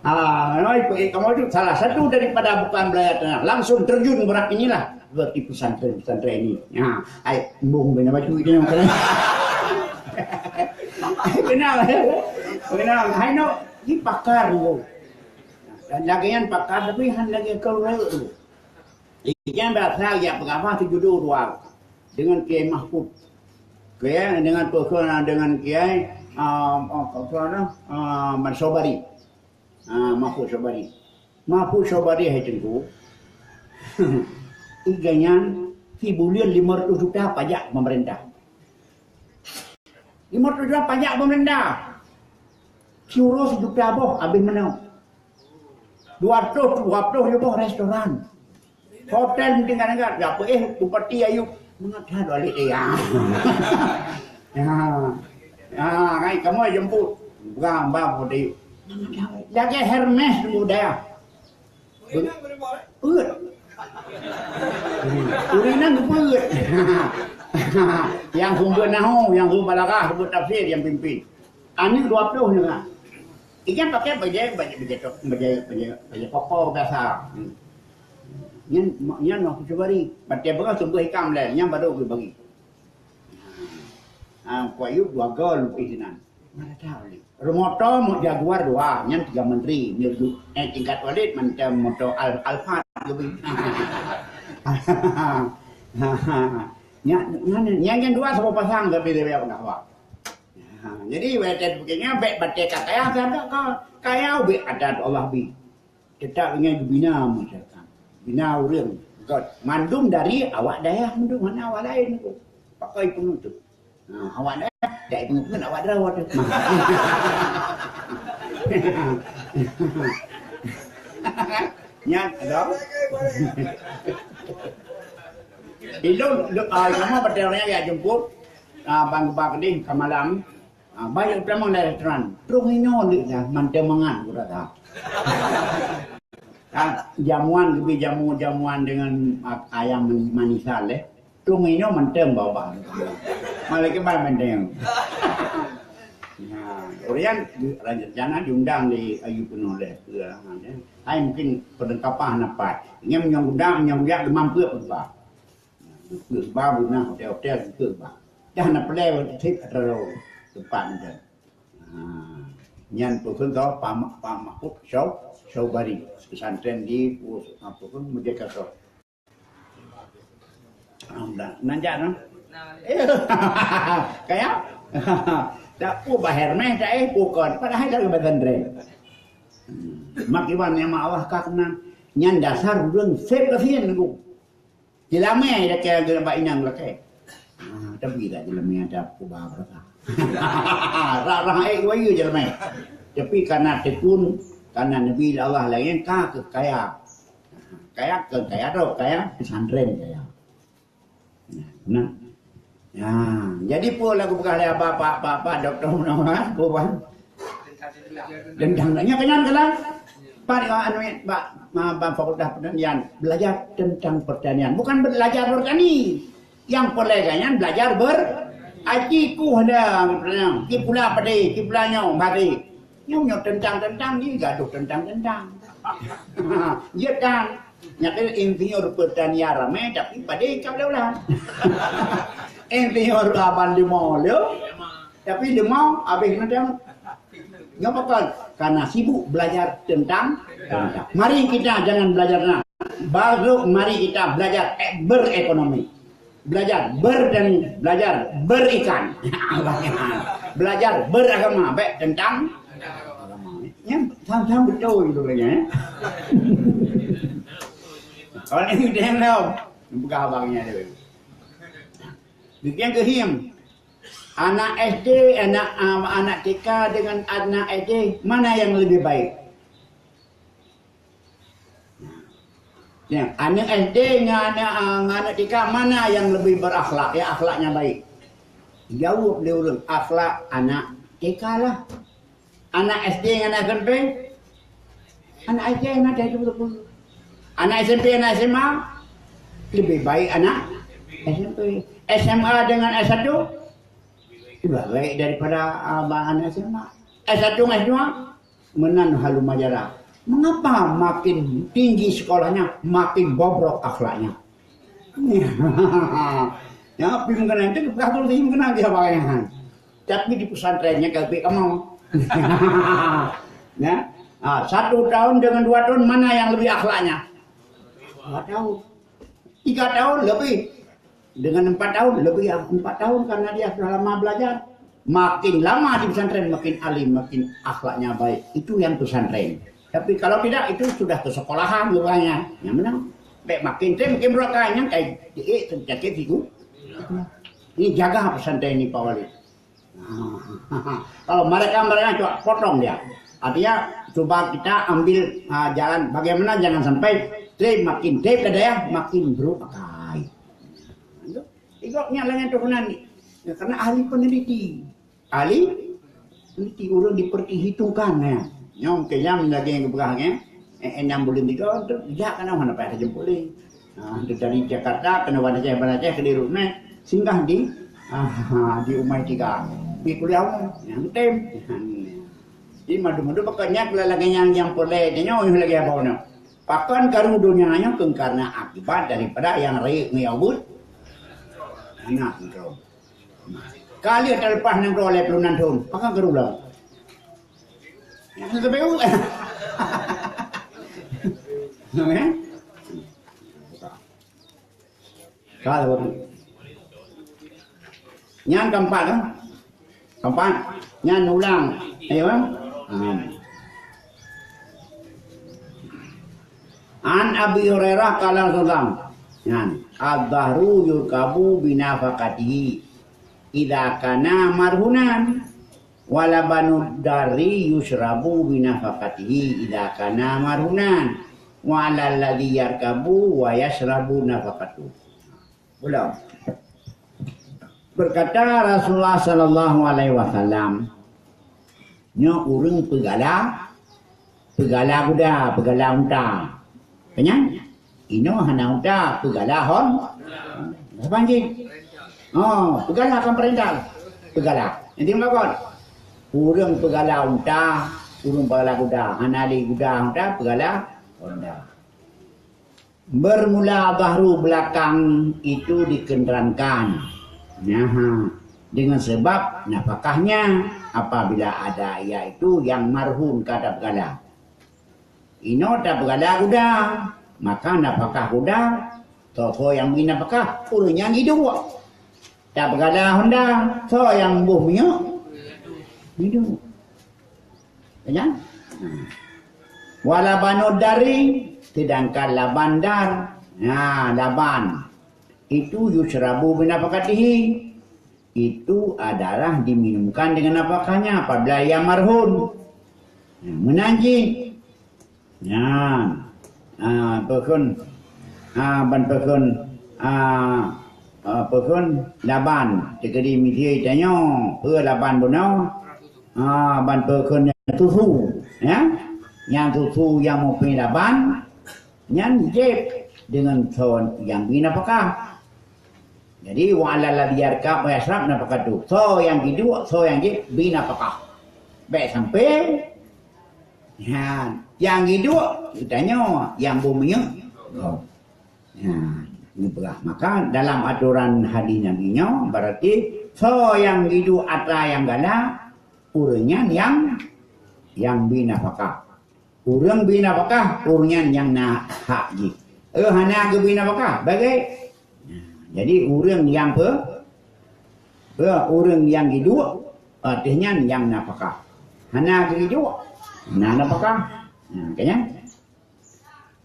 Ah, kamu itu salah satu daripada bukan belajar tentang, langsung terjun berat inilah. Buat di pesantren-pesantren ini. Ha, ai, embung bina baju itu yang kena. Kenal, kenal. Hai no, di pakar tu. Dan lagian pakar tapi han lagi kau tu. Ikan berasal ya pengawa tu judul dua dengan Kiai Mahfud. Kiai dengan Tuan dengan Kiai ah, ah, ah, Mansur Bari. Ah, Mahfud Sobari. Mahfud Sobari hai Teungku. Iga nyan sibuleuen lima ratus juta pajak pemerintah. Lima ratus juta pajak pemerintah. Siuroe sijuta boh habéh meunoe. Dua ratus, dua puluh ribu restoran. Hotel mungkin kadang-kadang. Ya, apa, eh, Bupati Ayub. Mengapa dua lé ya? Ya. Ya, kan kamu jemput. Bang, bang, Bupati Ayub. Jaga Hermes muda. Peuet. Ureueng nan peuet. Yang sumber nahu, yang sumber balaghah, sumber tafsir, yang pimpin. Aneuk dua puluh nyoe kan. Ikan pakai bajai, bajai, bajai, bajai, bajai, bajai koko biasa. Hmm. Nyan, nyan mau cuba bari. Pakai bekas tumbuh ikan mulai. Nyan baru gue bagi. Ah, Pak Ayub dua gol leubeh sinan. Mana tahu ni. Moto mau Jaguar dua, nyan tiga menteri. Ni du-, eh, tingkat Walid mantong moto Al-, Alphard lebih. Nyan, nyan, nyan, nyan dua sama pasang tapi dia biar pendakwah. Ha, jadi, watèe begini, bèk batèe ka kaya, ka, ka, kaya, bèk adat Allah bi. Tetap ingat bina masyarakat. Bina ureueng. Got. Mandum dari awak dayah mandum, hana awak lain tu. Pakai penuh tu. Ha, awak dayah, tak penuh awak dayah tu. Nyan, ada. Ilôn, ah, sama betul ya, ya jemput. Ah, bang, bang ni, ke malam. Ah, baik utama dari restoran. Terus inoe ni dah, mantong mangan, ku rasa. Ah, jamuan, lebih jamu, jamuan dengan, ah, ayam manis-manisan, eh. Terus inoe mantong bawa. Malah ke mana mantong. Nah, Orian, rencana diundang di Ayu Penuh leh. Ya, hai mungkin perlengkapan apa. Ingat menyang gudang, menyang gudang, gemam pun apa. Keu ba beunang hotel-hotel keu ba. Dah na peureulèe cit atau teumpat nyan. Ha, nyan peue kheun tau Pak Ma-, Pak Mahfud Syau-, Syaubari, pesantren di Pus-, apa tu, Merdeka Soe. Alhamdulillah. Nan jak, no? Kaya? Tak pu bah Hermes, tak eh, pukon. Padahal dalam pesantren. Hmm. Mak iban nikmat Allah ka keunan. Nyan dasar ureueng sép kasihan nunggu. Jeulamé lakée bak inong lakée. Ah, tapi tak jeulamé ada peubah berkah. Rah-rah ék wayeu jeulamé. Tapi karena tekun, karena Nabi Allah laén ka keu kaya. Kaya keu kaya tu, kaya pesantren kaya. Nah, nah. Ya, jadi peue lagu peugah lé Abah, Pak, Pak, Pak, Doktor Muhammad, peue, Bang? Tentang, nyan keunyan keunan. Pat, anu, bak, ma-, bak Fakultas Pertanian, belajar tentang pertanian. Bukan belajar bertani. Nyang peureulèe nyan belajar ber-, aji kuh dah, ci pula padé, ci pula nyoe, padé. Nyoe, nyoe tentang-tentang, ni gadoh tentang-tentang. Jeuet kan? Nyan insinyur pertanian ramé, tapi padé ka lé ulang. Insinyur lapan lima lé. Tapi leumo habéh macam nyoe pakon? Karena sibuk belajar tentang, tentang. Mari kita jangan belajar na. Baru mari kita belajar, eh, berekonomi. Belajar bertani, belajar berikan. Belajar beragama, baik tentang agama. Nyan sama-sama betul gitu kan, ya. Kalau ini dia tahu, bukan abangnya dia. Demikian keuhim. Anak S D, anak, ah, anak T K dengan anak S D, mana yang lebih baik? Ya, anak S D dengan anak, ah, anak T K, mana yang lebih berakhlak? Ya, akhlaknya baik. Jawab dia ureueng, akhlak anak T K lah. Anak S D ngon S M P? Anak S D ngon S M P. Anak S M P, anak S M A? Lebih baik anak S M P. S M A dengan S satu? Lebih baik daripada, ah, anak S M A. S satu, S dua? Meunan halu majarah. Mengapa makin tinggi sekolahnya, makin bobrok akhlaknya? Ya, pi meukeunang tu, bukan tu, pi meukeunang dia bayangan. Tapi di pesantrennya kagak kamu. Ya. Ah, satu tahun dengan dua tahun, mana yang lebih akhlaknya? Dua tahun. Tiga tahun lebih. Dengan empat tahun, lebih empat tahun karena dia sudah lama belajar. Makin lama di pesantren, makin alim, makin akhlaknya baik. Itu yang pesantren. Tapi kalau tidak, itu sudah kesekolahan rupanya. Yang mana? Baik makin tem, makin berokai, yang kayak, eh, sakit siku. Ini jaga pesantren ini, Pak Wali. Kalau mereka, mereka coba potong dia. Artinya, coba kita ambil, ah, jalan bagaimana jangan sampai trip makin trip ke dayah makin buruk pakai. Itu, itu nyan lah yang turunan ni. Ya, karena ahli peneliti. Ahli peneliti ureueng diperhitungkan, ya. Nyong ke nyam lagi yang keberah, ya. Eh, enam bulan tiga tu, jak kana mana payah jemput lagi. Ha, dari Jakarta, kena Banda Aceh, Banda Aceh ke Dirut, singgah di, ah, di Umai Tiga. Di kuliah umum, yang tem. Jadi madu-madu pokoknya kalau lagi yang, yang pole, tanya lagi apa ni. Pakon karu dunia nyo keng karena akibat daripada yang raik ngi abut. Anak tu. Ka lheueh teuleupah nanggroe lhèe plôh nam thôn, pakon keu rula? Nyang keu P U. Kan? Ka lheueh. Nyan keempat, kan? Keempat. Nyan ulang. Ayo, kan? Amin. An Abi Hurairah qala Rasulullah. Nyan, "Adz-dzahru yurkabu binafaqatihi idza kana marhunan, wa labanud darri yusyrabu binafaqatihi idza kana marhunan, wa 'alal ladzi yarkabu wa yasyrabu nafaqatuhu." Ulang. Berkata Rasulullah sallallahu alaihi wasallam, nyoe ureuëng peugala, peugala guda, peugala unta. Keunyan? Inoe hana unta, peugala hon. Saban jih. Oh, peugala kan perintah. Peugala. Nanti melakon. Ureuëng peugala unta, ureuëng peugala guda. Hana lé guda unta, peugala unta. Bermula dhahru belakang itu dikenerangkan. Nah, dengan sebab nafkahnya apabila ada, yaitu yang marhun ka tapeugala. Inoe tapeugala guda, maka nafkah guda, soe-soe nyang bri nafkah, ureuëng nyan jiduek. Tapeugala honda, soe nyang boh minyeuk, jiduek. Ya kan? Wala banud dari, sedangkan laban dar. Nah, laban itu yusyrabu binafaqatihi. Itu adalah diminumkan dengan nafkahnya apabila ia marhun. Nah, meunan jih. Nyan. Ah, peukheun, ah, ban peukheun, ah, ah, peukheun laban. Teukeudi miseue tanyoe, peue laban bunoe? Ah, ban peukheun nyang susu, ya. Nyang susu nyang meupie laban, nyan jieb deungon soe nyang bri nafkah. Jadi, wa 'alal ladzi yarkab wa yasyrab nafaqatuh. Soe nyang jiduek, soe nyang jieb, bri nafkah. Bèk sampai nyan, nyang jiduek, geutanyoe, nyang boh minyeuk, gob. Nyan, geupeugah. Maka, dalam atoran hadis Nabi nyoe, berarti soe nyang jiduek atra nyang gala, ureuëng nyan nyang, nyang bri nafkah. Ureuëng bri nafkah, ureuëng nyan nyang na hak jih. Eh, hana geubri nafkah, bagai. Jadi, ureuëng nyang pe-, pe-, ureuëng nyang jiduek, ateueh nyan nyang nafkah. Hana geuduek, na nafkah. Nah, kan nyan?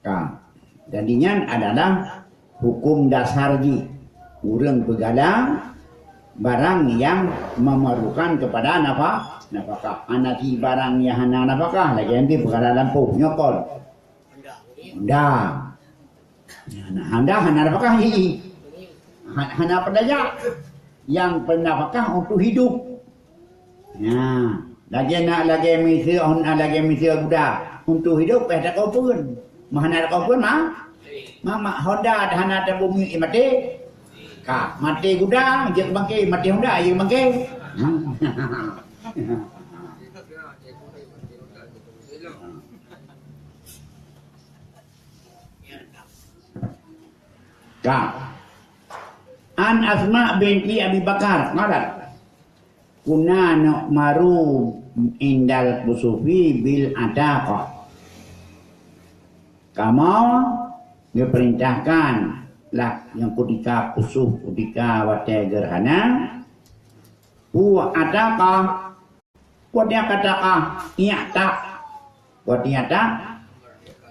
Ka. Jadi, nyan adalah hukum dasar jih. Ureuëng peugala barang nyang memerlukan kepada nafa-, nafkah. Hana si barang nyang hana nafkah, lagèe nyan peugala lampôh, nyoe kon. Honda. Honda hana nafkah jih. Ha-, hana peudaya. Nyang peunafkah untuk hidup. Nah, lagèe na, lagèe miseue, hon, lagèe miseue guda. Untuk hidup, payah takau peureun. Meuhana takau peureun, ma? Ma, ma, honda hana tabumi, eh, maté. Ka, maté guda, jeuet bangké, maté honda, jeuet bangké. Ka. An Asma binti Abi Bakar, qalat, "Kunna nu'maru indal kusufi bil ataqah." Kamoe geupeurintahkan lah nyang kutika kusuf, kutika watèe geurhana, peue ataqah, watèe ataqah, i'taq, watèe i'taq,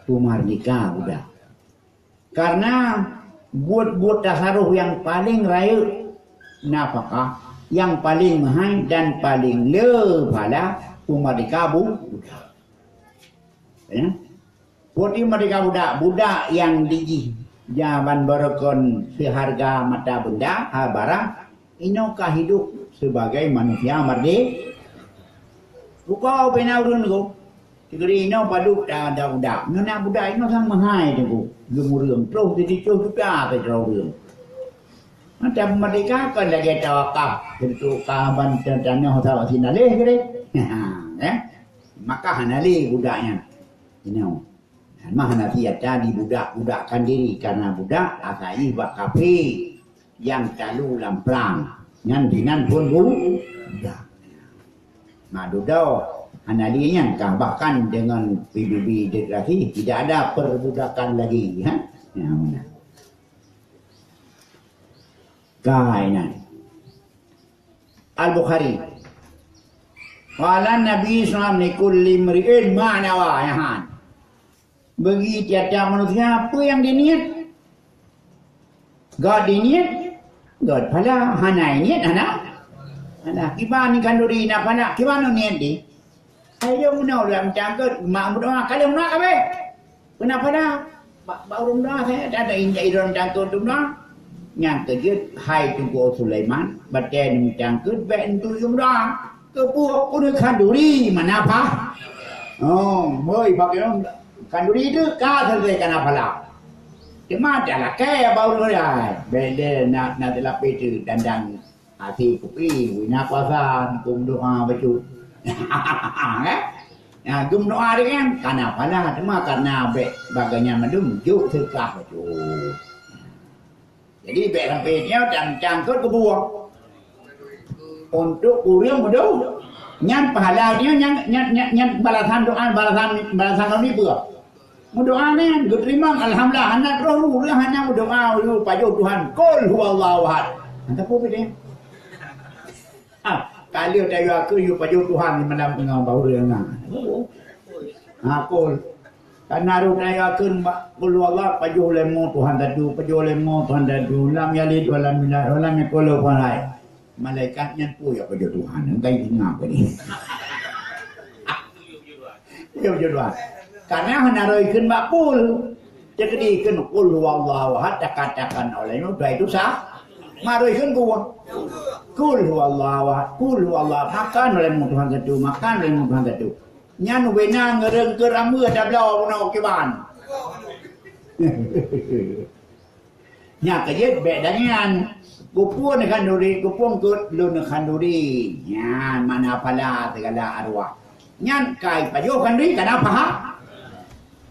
peumerdeka budak. Karena buet-buet tasaruf nyang paleng rayeuk nafkah, nyang paleng meuhai dan paleng le pahala peumerdeka bu-, budak. Ya. Peumerdeka budak, budak nyang dijih jaban barokon seuharga mata benda, ha, barang, inoe ka hidup sebagai manusia merde-, Rupa ubena ureueng nyoe. Sigeri inoe padub da, da budak. Nyoe na budak inoe sang meuhai teungku. Geumureueng troh jadi troh juta pih droe ureueng. Mata merdeka kon lagèe tawakaf untuk kaban tanoh sawa sinaleh gede. Ya. Maka hana lé budak nyan. Inoe. Mah Nabi ata di budak-budak kan diri karena budak asai bak kafe yang talu lam perang. Nyan dinan phon bu-, budak. Mak dudoe hana lé nyan kah, bahkan dengan P B B deklarasi tidak ada perbudakan lagi, ha? Nyan meunan. Ka inan. Al-Bukhari. Qala Nabi sallallahu alaihi wasallam, "Likulli imri'in ma nawa," nyan. Bagi tiap-tiap manusia apa yang diniat. Göt diniat, göt pahala. Hana niat, hana. Hana. Kiban khanduri na pahala, kiban niat di. Hai, dia meunoe ureueng meucangkot, mak meudoa, ka lheueh meudoa kabeh. Peue na pahala? Bak, bak ureueng meudoa saja, dak ada injak idong meucangkot tu meudoa. Nyang keujeuet, hai Teungku Sulaiman, batée meucangkot, bék entu meudoa. Keupeue ureueng khanduri mana pah? Oh, hoi, bak ureueng khanduri tu ka selesai kana pahala. Cuma dak lakée bak ureueng laén. Bék lé na, na teulapéh tu dandang Até kupi, wina kuasa, keu meudoa bacut. Kan? Ya, keu meudoa dia kan, kana pahala, teuma karena bék bagaih nyan mandum, jok seudeukah bacut. Jadi, bék sampai nyoe dan cangkot keu buah. Untuk ureueng meudoa, nyan pahala dia, nyan, nyan, nyan, nyan balasan doa, balasan, balasan kami peue? Meudoa nyan geuteurimong, alhamdulillah, hana troh ureueng hana meudoa, "Yue pajoh Tuhan, Qul huwallahu ahad." Hana peue deh. Ha, ka lheueh tayue akheun, "Yue pajoh Tuhan," di malam teungoh bak ureueng nyan. Ha, Qul. Kana roh tayue akheun bak Qul huwallahu, pajoh lé mo Tuhan tatu, pajoh lé mo Tuhan tatu. Lam yalid wa lam yulad, wa lam yakul lahu kufuwan ahad. Malaikat nyan peue ya pajoh Tuhan, engkai ingat tadi. Peue ya pajoh Tuhan. Karena hana roh ikheun bak Qul. Cekedi ikheun Qul huwallahu ahad, takatakan oleh nyoe, dua itu sah. Ma roh ikheun Qul. Qul huwallahu ahad, Qul huwallahu ahad. Makan oleh mu Tuhan satu, makan oleh mu Tuhan satu. Nyan wena ngeureueng keu rambu tabloe bunoe kiban. Nyan keujeuet bék dangian. Kupueng khanduri, kupueng kut lôn khanduri. Nyan mana pala segala arwah. Nyan kai pajoh khanduri kana paha.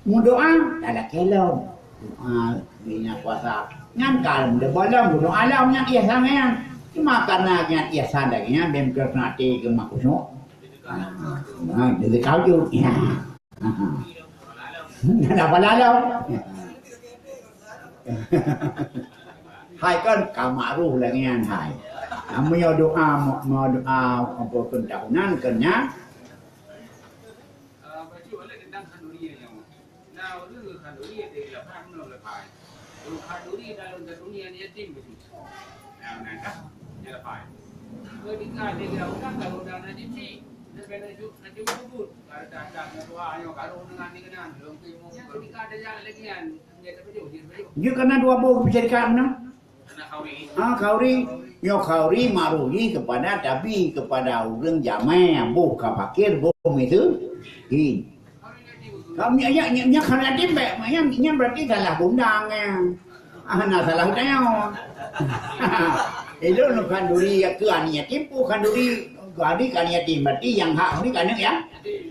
Meudoa, dah lakée lom. Doa, bina puasa. Nyan ka lom, deuh bolom, meudoa lom, nyan iya sangai nyan. Cuma karena nyan iya sangai nyan, bem keu hati keu mak khusyuk. Ha, ha, ha, jadi kau tu. Ya. Ha, ha. Dah pala lom. Hai kan ka makruh lagée nyan hai. Meunyoe doa, mo-, mo doa, apa pun tahunan kan nyan. Ah, bacut lé teuntang khanduri nyoe. Na ureueng khanduri di lapan nyoe lepai. Ureueng khanduri dalam dunia ni yatim bacut. Nah, nah, dah, dia lepai. Ketika dia urang, kalau urang na yatim ni, dia kena ju-, na ju-, jemput. Kalau datang ke doa nyoe, kalau dengan ni kena, belum timu. Yang ketika dia jalan lagi kan, dia tak bacut, dia tak bacut. Dia kena dua boh syarikat mana? Ah, khauri. Nyoe khauri makruh jih kepada tabi, kepada ureueng jamé, boh ka fakir, boh miseu-, kin. Ka nyan, nyan, nyan, nyan khauri yatim bék, nyan, nyan berarti salah gundang, ya. Ah, na salah tanyoe. Ilôn khanduri keu aneuk yatim, peue khanduri, khanduri keu aneuk yatim, berarti nyang hak khanduri keu aneuk ya.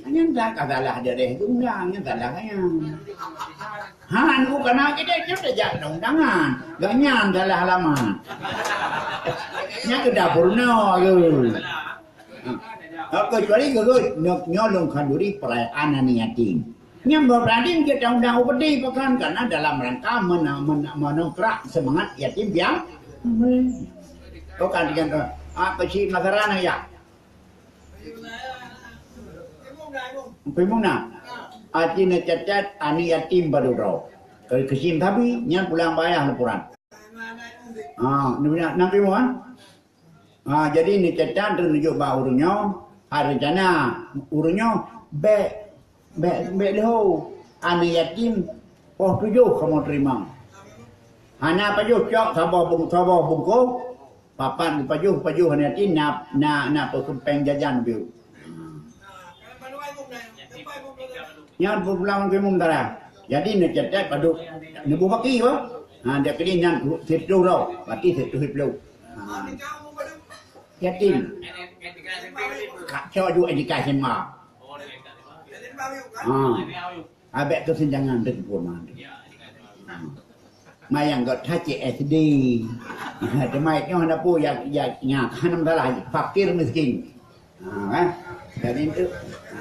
Nyan ka salah dari gundang, nyan salah nyan. Ha, nunggu kana kita cuma jak undangan. Gak nyan salah alamat. Nyan ke dapur no ke. Ha. Kecuali ke nyoe lôn khanduri perayaan aneuk yatim. Nyan berarti kita undang upeti pekan karena dalam rangka mena-, mena-, menongkrak semangat yatim piatu. Oh, kan dengan, ah, kecil masalah ya. Peue meunan? Até neucatat aneuk yatim padub droe. Keu keusim sabe, nyan pulang bayah laporan. Ah, neubilang, na peue meunan? Ah, jadi neucatat, neujok bak ureueng nyoe, hai rencana ureueng nyoe bék, bék, bék leuho. Aneuk yatim poh tujoh kamoe teurimong. Hana pajoh cok saboh bung-, saboh bungkôh, papat geupajoh, pajoh aneuk yatim na, na, na peukeupeng jajan biu. Nyan peue pulang keu imum dara. Jadi neucetek padub neubu baki bah. Ha, dia kini nyan siplôh droe, berarti siplôh siplôh. Ha. Yatim. Kacau juga etika S M A. Ha. Abek keusinjangan deuk pun. Ha. Mayang gét hase S D. Teuma nyoe hana peue, ya, ya, nya hana masalah, fakir miskin. Ha, kan? Jadi itu. Ha.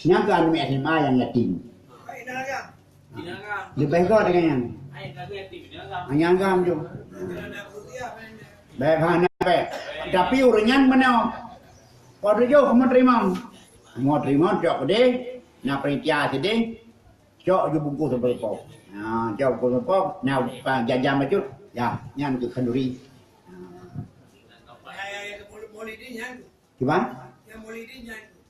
Nyang ka aneuk S M A nyang yatim. Leubeh gét dengan nyan. Nyang agam tu. Baik, hana baik. Tapi ureueng nyan meunoe. Padub jih kamoe teurimong. Kamoe teurimong cok keudeh, na panitia sideh. Cok ju bungkôh saboh pok. Ha, cok bungkôh saboh pok, na jajan bacut. Ya, nyan keu khanduri. Ha. Kiban?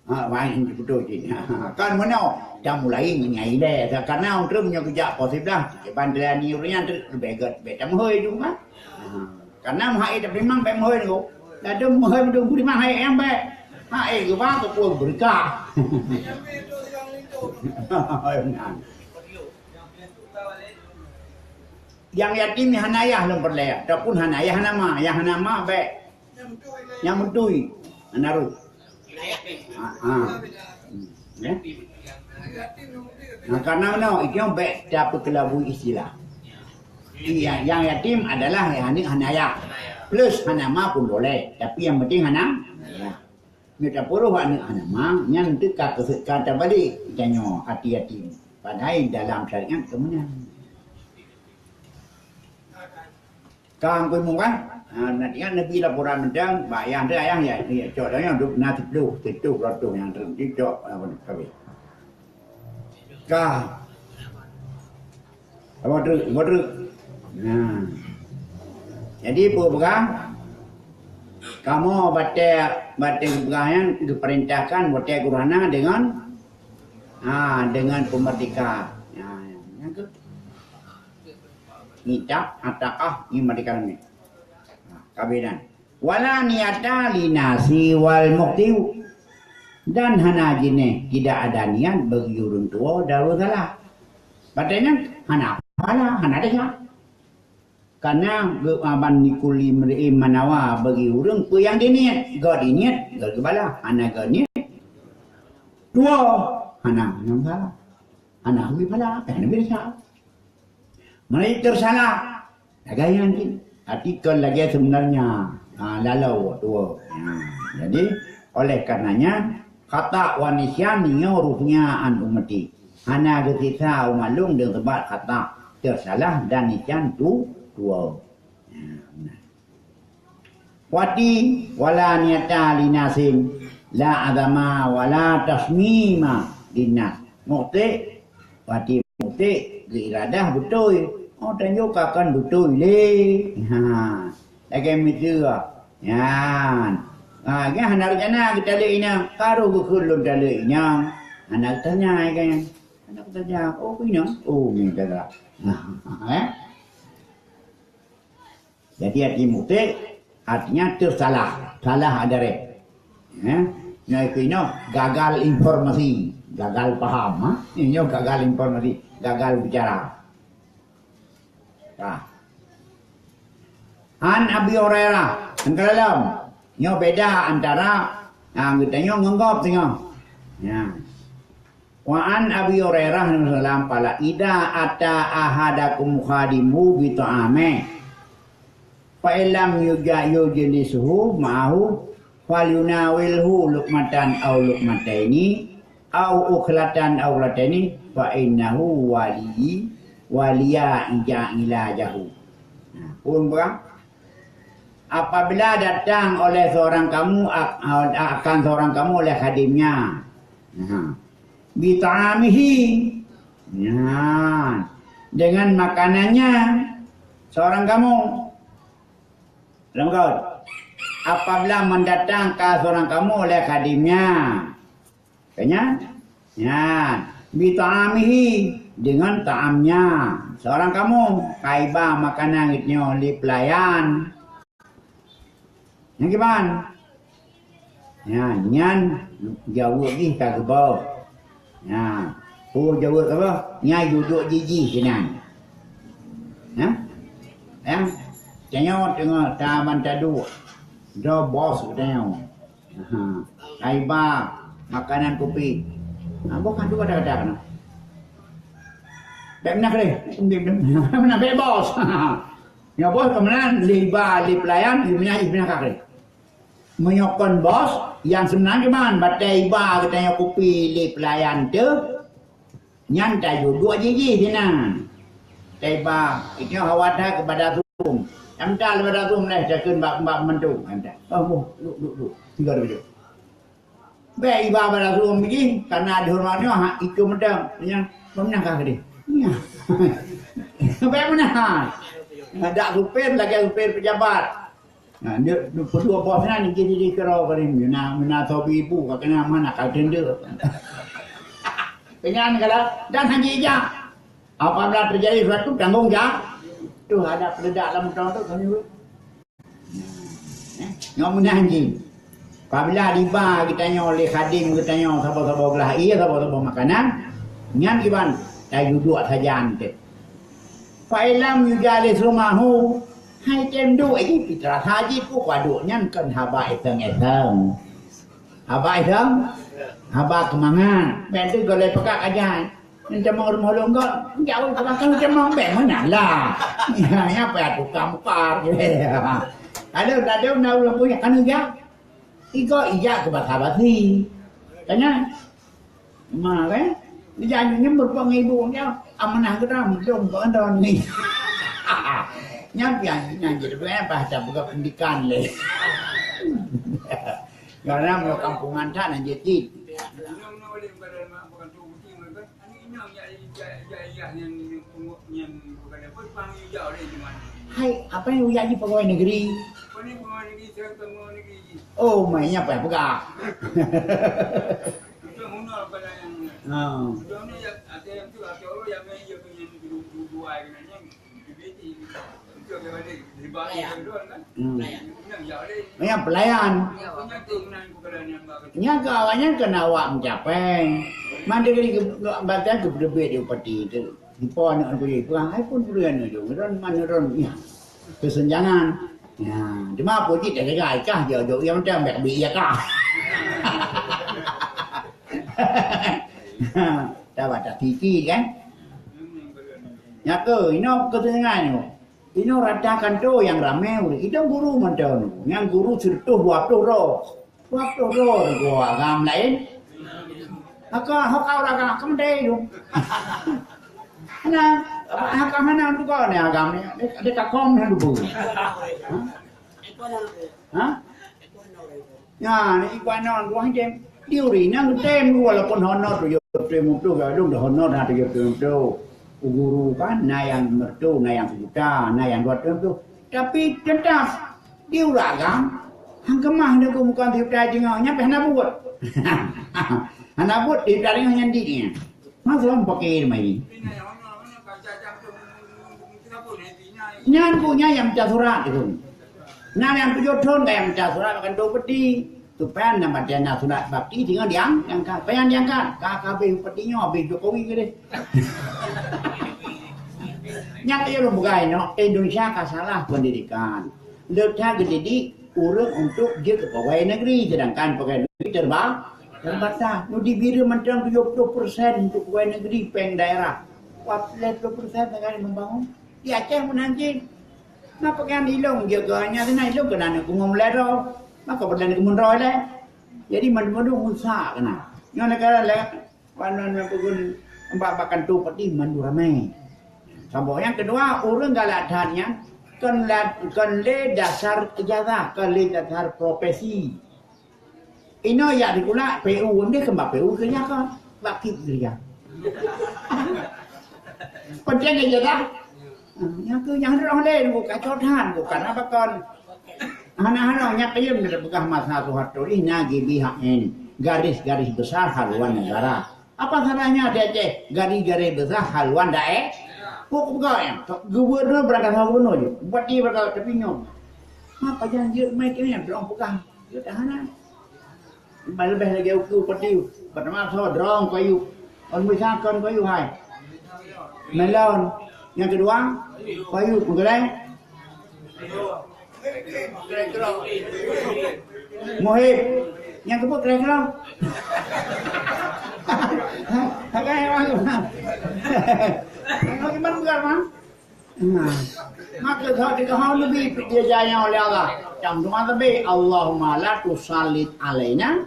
Ha, wah, beutôi cit. Kan meunoe, dah mulai ngai ilée. Karena ureueng nyoe geujak poh siblah, kiban dilayani ureueng nyan leubeh gét, leubeh tameuhôi ju kan. Ha. Karena meuhai tapi memang bèk meuhôi nyoe. Dah tu meuhôi meuhôi memang hai nyang bèk. Hai geuba keu peue beureukat. Nyang yatim nyang hana ayah lom peureulèe, ataupun hana ayah hana ma, nyang hana ma bèk. Nyang beutôi hana rôh. Ha, ha. Ya. Nah, karena meunoe, itu bèk tapeukeulabui istilah. Iya, nyang yatim adalah nyang aneuk hana ayah. Plus hana ma pun boleh, tapi nyang penting hana ayah. Nyoe tapeuruh aneuk hana ma, nyan teuka keu ka tabalek geutanyoe hati-hati. Padahai dalam syariat keu meunan. Ka angkui murah, ha, na ingat Nabi laporan mantong, bak ayah teuh, ayah ya, ya, cok dah nyoe, na siploh, siploh reutôh nyang teuh, cok, apa ni, kawin. Ka. Apa tu? Apa tu? Nah. Jadi, peue peugah? Kamoe batée, batée peugah nyan geupeurintahkan watée gurana deungon, ha, deungon peumerdeka. Ha, nyang keu-, ngitab, atakah, ngi merdeka nyan. Ha, kabinan. Wala niyata linasi wal muqtiu. Dan hana jinéh, tidak ada niat bagi ureuëng tuwoe dan ureuëng salah. Batée nyan hana pahala, hana desya. Karena geuaban nikuli mri'in manawa bagi ureuëng peue nyang diniet, gét diniet, gét geubalah, hana gét niet, tuwoe, hana, hana pahala. Hana bri pahala, hana bri desya. Meunyoe teusalah, lagée nyan cit. Tapi kon lagée seubeunarnya, ha, lalu tuwoe. Ha, jadi, oleh karenanya, khata wa nisyan nyoe rupanya an ummati. Hana geusiksa umat lôn deungon sabab khata, teusalah dan nisyan tu tuwoe. Ha, nah. Wati wala niyata linasin la azama wala tasmima linnas. Mukhti, wati mukhti geuiradah beutôi. Oh, tanyoe ka kon beutôi lé. Ha. Lagée miseue. Nyan. Ha, nyan hana rencana geutaleuek inong. Ka roh geukheun lôn taleuek inong. Hana geutanya, kan? Hana geutanya. Oh, inong. Oh, ni kata. Ha, eh? Jadi, hati mukhti artinya tersalah, salah adaré. Ya. Nyoe keunoe gagal informasi, gagal paham, ha? Nyoe gagal informasi, gagal bicara. Nah. An Abi Hurairah, angkeulalom. Nyoe beda antara, ha, geutanyoe ngon gob singoh. Ya. Wa an Abi Hurairah radhiyallahu anhu qala, "Idza ata ahadakum khadimuhu bi ta'amin, fa illam yuja-, yujlisuhu ma'ahu, falyunawilhu luqmatan aw luqmataini, aw ukhlatan aw ukhlataini, fa innahu wali, waliya ija ilajahu." Nah, pun berang? Apabila datang oleh seorang kamu ak-, akan seorang kamu oleh khadimnya. Nah. Bi ta'amihi. Nah. Dengan makanannya seorang kamu. Lengkot. Apabila mendatangkan seorang kamu oleh khadimnya. Kan nyan? Nyan. Bi ta'amihi, dengan ta'amnya. Seorang kamu, kaiba makanan geutanyoe lé pelayan. Nyan kiban? Nyan, nyan jaweueb jih ka geuboh. Nyan. Peue jaweueb apa? Nyan duduek jih-jih sinan. Nah? Ya? Tanyoe teungoh taban taduek. Droe bos geutanyoe. Ha, kaiba, makanan kupi. Ha, bukan tu kadang-kadang. Bèk meunan keu lé. Meunan bèk bos. Nyoe bos keu meunan lé iba lé peulayan, lé meunan, lé meunan ka keu lé. Meunyoe kon bos, nyang seumanang keuman, batèe iba geutanyoe kupi lé peulayan teuh, nyan tajok duek jih-jih sinan. Taiba, itu hawa that kepada sum. Nyang mita kepada sum leh, takheun bak, bak mantu. Nyang mita. Oh, oh, duek, duek, duek. Tiga, dua, tiga. Bèk iba bak sum jih, karena dihormati, ha, itu mantong. Nyan, peue meunan ka keudeh. Nyan. Bèk meunan. Dak supir, lagèe supir pejabat. Nah, dia, dia peudua bos nyan, dia jadi kero kali. Mina, mina sobi ibu, ka kena mana, ka tende. Kenyan kala, dan hana ijak. Apabila terjadi sesuatu, tanggung jawab. Tu ada peledak lam motor tu, kami. Eh, nyoe meunan jih. Apabila diba geutanyoe lé khadim geutanyoe saboh-saboh glah ie, saboh-saboh makanan, nyan kiban, taduek sajan teuh. Fa illam yujalis rumahu, hai tem duek jih, pitra sajid ku paduk nyan kon haba iseng-iseng. Haba iseng, haba keumangat. Bèk teuh golai peugah ajan. Nyan cuma rumoh lôn kok, jauh ke belakang cuma bèk meunan lah. Ya, ya, apa ya, tukang mupar. Ada, ada, ada, ada, punya kan ija. Igo ija ke basa basi. Tanya. Ma kan? Ija nyoe meureumpok ngon ibu dia. Amanah kita belum kok anda ni. Nyampe nyang jadi apa dah buka pendidikan leh. Karena mau kampungan tak nak jadi. Hai, apa yang uyak di pegawai negeri? Oh, mainnya apa yang pegang? Ha. Hmm. Yang pelayan. Nya ke awaknyan kena awak mencapai. Mandiri ke, ke, ke, ke, ke, ke, ke, ke, ke, Di po aneuk nyan kujak peugah, "Hai pun ureueng nyoe jong, ron man ron nyan." Keuseunjangan. Nah, cuma puji tak jaga ikah jok-jok yang macam bèk bi iya kah. Dah baca titi kan? Nyaka, ino keuseunjangan nyoe. Inoe rata kantô nyang ramé ureueng. Idong guru mantong. Nyang guru sireutôh dua ploh droe. Dua ploh droe guru agam laén. Maka hok ureueng agam keumeuté yum. Hana, haka hana duga ni agam ni. Dia, dia tak kom ni duga. Ha? Ha? Nyan, iban nyan dua tem. Di ureueng nyan tem walaupun honor tujoh ploh lima ploh, gadong dah honor dah tujoh ploh lima ploh. Guru kan, na nyang meureutoh, na nyang sejuta, na nyang dua ploh lima ploh. Tapi tetap di ureueng agam, hang keumah deungon muka sejuta jingok, nyan pih hana buet. Hana buet di ureueng nyan di nyan. Masa lom pakai rumah ini. Nyan ku nyan nyang mita surat tu. Nyan nyang tujoh thon ka nyang mita surat makan tu peti. Tu pen nama dia na surat bakti tinggal diang, diangkat. Pen nyang diangkat, ka, ka habéh peti nyoe, habéh Jokowi ke deh. Nyang kaya lôn peugah inoe, Indonesia ka salah pendidikan. Leuta geudidik ureueng untuk jeuet keu pegawai negeri, sedangkan pegawai negeri terba-, terbatas. Nu di Bireuen mantong tujoh ploh persen untuk pegawai negeri péng daerah. Empat belas ploh persen negara membangun. Di Aceh pun hancin. Napa kan ilong jaga hanya kena ilong kena nak kungong lero. Maka pernah nak kemun roh leh. Jadi mandum-mandum musa kena. Nyoe negara leh. Wan, wan, wan, pegun, bak, bak kantô peti mandum ramé. Saboh nyang keudua, ureueng galak that nyan kon la-, kon lé dasar ijazah, kon lé dasar profesi. Inoe jak sikula P U, ndeh keu bak P U keurija kon, bak kip keurija. Penting ijazah. Nyang keu nyang roh lé, bukan cotan, bukan apa kon. Hana-hana nyak kayém na peugah masa Soeharto jih na G B H N, garis-garis besar haluan negara. Apa salahnya di Aceh garis-garis besar haluan daerah? Kok peugah nyan, gubernur berangkat sama gubernur je. Buat dia berangkat tapi nyoe. Apa janji mai tu nyan, dorong peugah. Dia tak hana. Leubeh lagèe ukeue peti, pertama soe drong kayu, ôn bisa kon kayu hai. Melon, nyang keudua kayu, meukeureueng. Muhib, nyang keupeu kira-kira. Hakai emang. Bagaimana bukan, Mak? Nah, maka saat tiga hal lebih dia jaya oleh Allah. Yang doa lebih, "Allahumma la tusallit alaina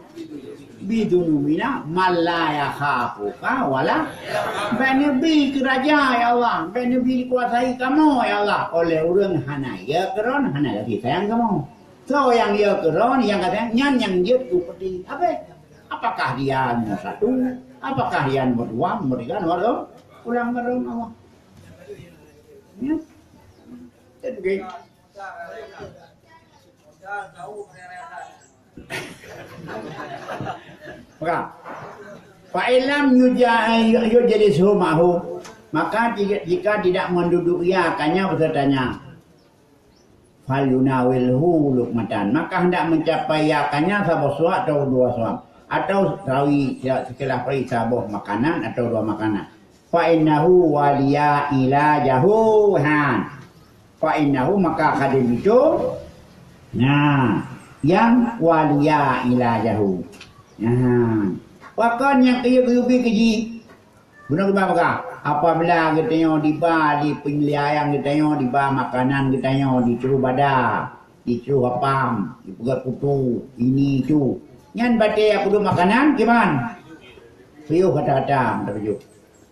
bidunubina man la yakhafuka wala." Bèk neubi keu raja, ya Allah. Bèk neubi kuasai kamoe, ya Allah. Oleh ureueng hana ya keuron, hana lagi sayang kamoe. Soe nyang ya keuron, nyang ka sayang, nyan nyang jeuet keu peuti. Habéh. Apakah dia nomor satu? Apakah dia nomor dua, nomor tiga, nomor dua? Ulang baru Allah. Ya. Jadi, maka, fa illam yuja-, yujlishu ma'ahu, maka jika, jika tidak menduduki ia akannya besertanya, falyunawilhu luqmatan, maka hendak mencapai ia akannya saboh suap atau dua suap, atau sawi, sekelah peri saboh makanan atau dua makanan. Fa innahu waliya ila jahu han. Fa innahu, maka khadim itu, nah, yang waliya ila jahu. Nah, pakon nyang kayeuh-kayeuh bi keu jih. Bunoe kiban peugah, apabila geutanyoe diba di peunyeulayan geutanyoe, diba makanan geutanyoe, dicue bada, dicue apam, dipeugöt kutu, ini itu. Nyan batée peuduek makanan, kiban? Piôh kata-kata, meutabeujuh.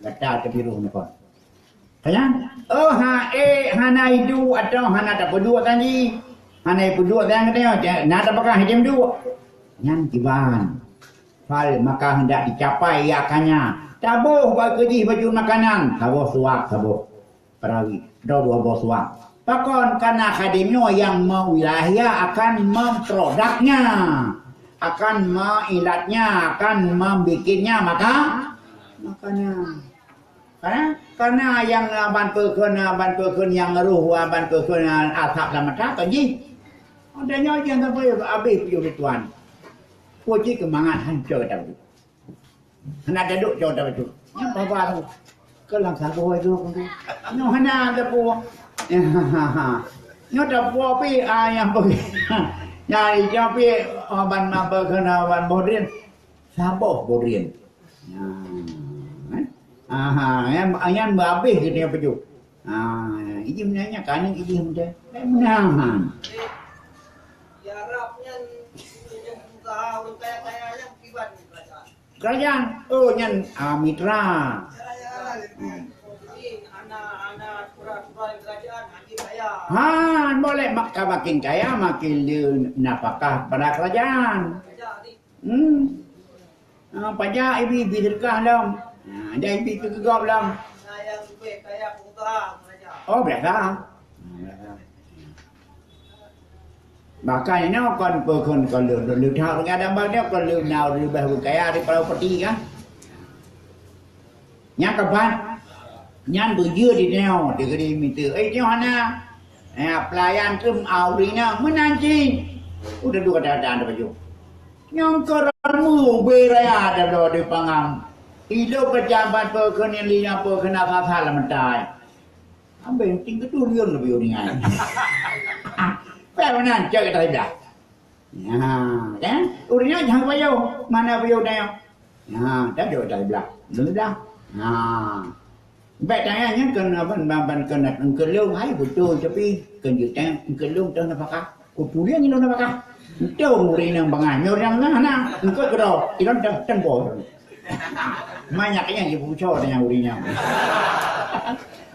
Gata teubiroh meuko. Kan? Oh, ha, eh, hana iduek atau hana tapeuduek tadi. Hana ipeuduek tadi, na tapakah item duek. Nyan kiban. Fal, maka hendak dicapai ia akannya. Taboh bak keu jih baju makanan, saboh suap, saboh perawi, atau dua boh suap. Pakon? Karena khadim nyoe yang mewilaya akan memproduknya, akan meilatnya, akan membikinnya maka makanan. Karena, karena nyang, ah, ban peukheun, ah, ban peukheun nyang roh, ah, ban peukheun, ah, asap lam mata, kan jih. Oh, dan nyoe jih sampai habéh piôh tuan. Puji keumangat hancô tadi. Hana tadok cok tadi. Nyang baba tu. Keulang sagoe tu. Nyoe hana teupeue. Nyoe teupeue pi, ah, nyang pi. Nyang ijak pi, ah, ban apa kena ban bodrin. Saboh bodrin. Nah, eh? Aha, nyan, nyan beuhabéh geutanyoe pajoh. Ah, ijih meunanya kani ijih muda. Eh, meunang. Di Arab nyan, usaha ureueng kaya-kaya nyan kiban kerajaan. Kerajaan, oh, nyan, ah, mitra. Kerajaan. Hmm. Jadi, anak-anak tura-tura kerajaan makin kaya. Ha, boleh mak-, ka makin kaya, makin le nafkah pada kerajaan. Kerajaan ni. Hmm. Ah, pajak ibi, ibi sedekah lom. Ah, dan ibi keu geugop lom. Nah, nyang leubeh kaya pengusaha, raja. Oh, biasa. Ah, biasa. Bahkan inoe kon peue kon, kon leuh, leuh, leuh that lagèe ada bang nyoe, kon leuh na leubeh beukaya daripada upeti kan. Nyang keempat, nyan beujeuet di nyoe, di geude mita. Eh, nyoe hana. Eh, pelayan tu au ri na meunan cit. Udah dua kata-kata dah baju. Nyang keuramu ubé raya dah bloe di pangam. Ilok pejabat peukeuneuk li nyang peukeuneuk sasal meutai. Ambe ting keudulieun leubeh uringan. Pé meunan cak kata dah. Ya, kan? Ureueng nyan jeuet pajoh. Mana pajoh tanyoe? Ya, dah jauh dari belah. Belum belah. Ha. Bèk tanyoe nyan keu ban, ban, ban keu nat eungkeu lôn, hai beutôi, tapi keu jeuet tanyoe eungkeu lôn teuh nafakah. Kutulieng ilôn nafakah. Entong ureueng inong bangai. Nyoe ureueng inong na, na. Eungkeu keudroe. Ilôn teuh, teuh boh. Manyak nyan jipeucok dengan ureueng inong.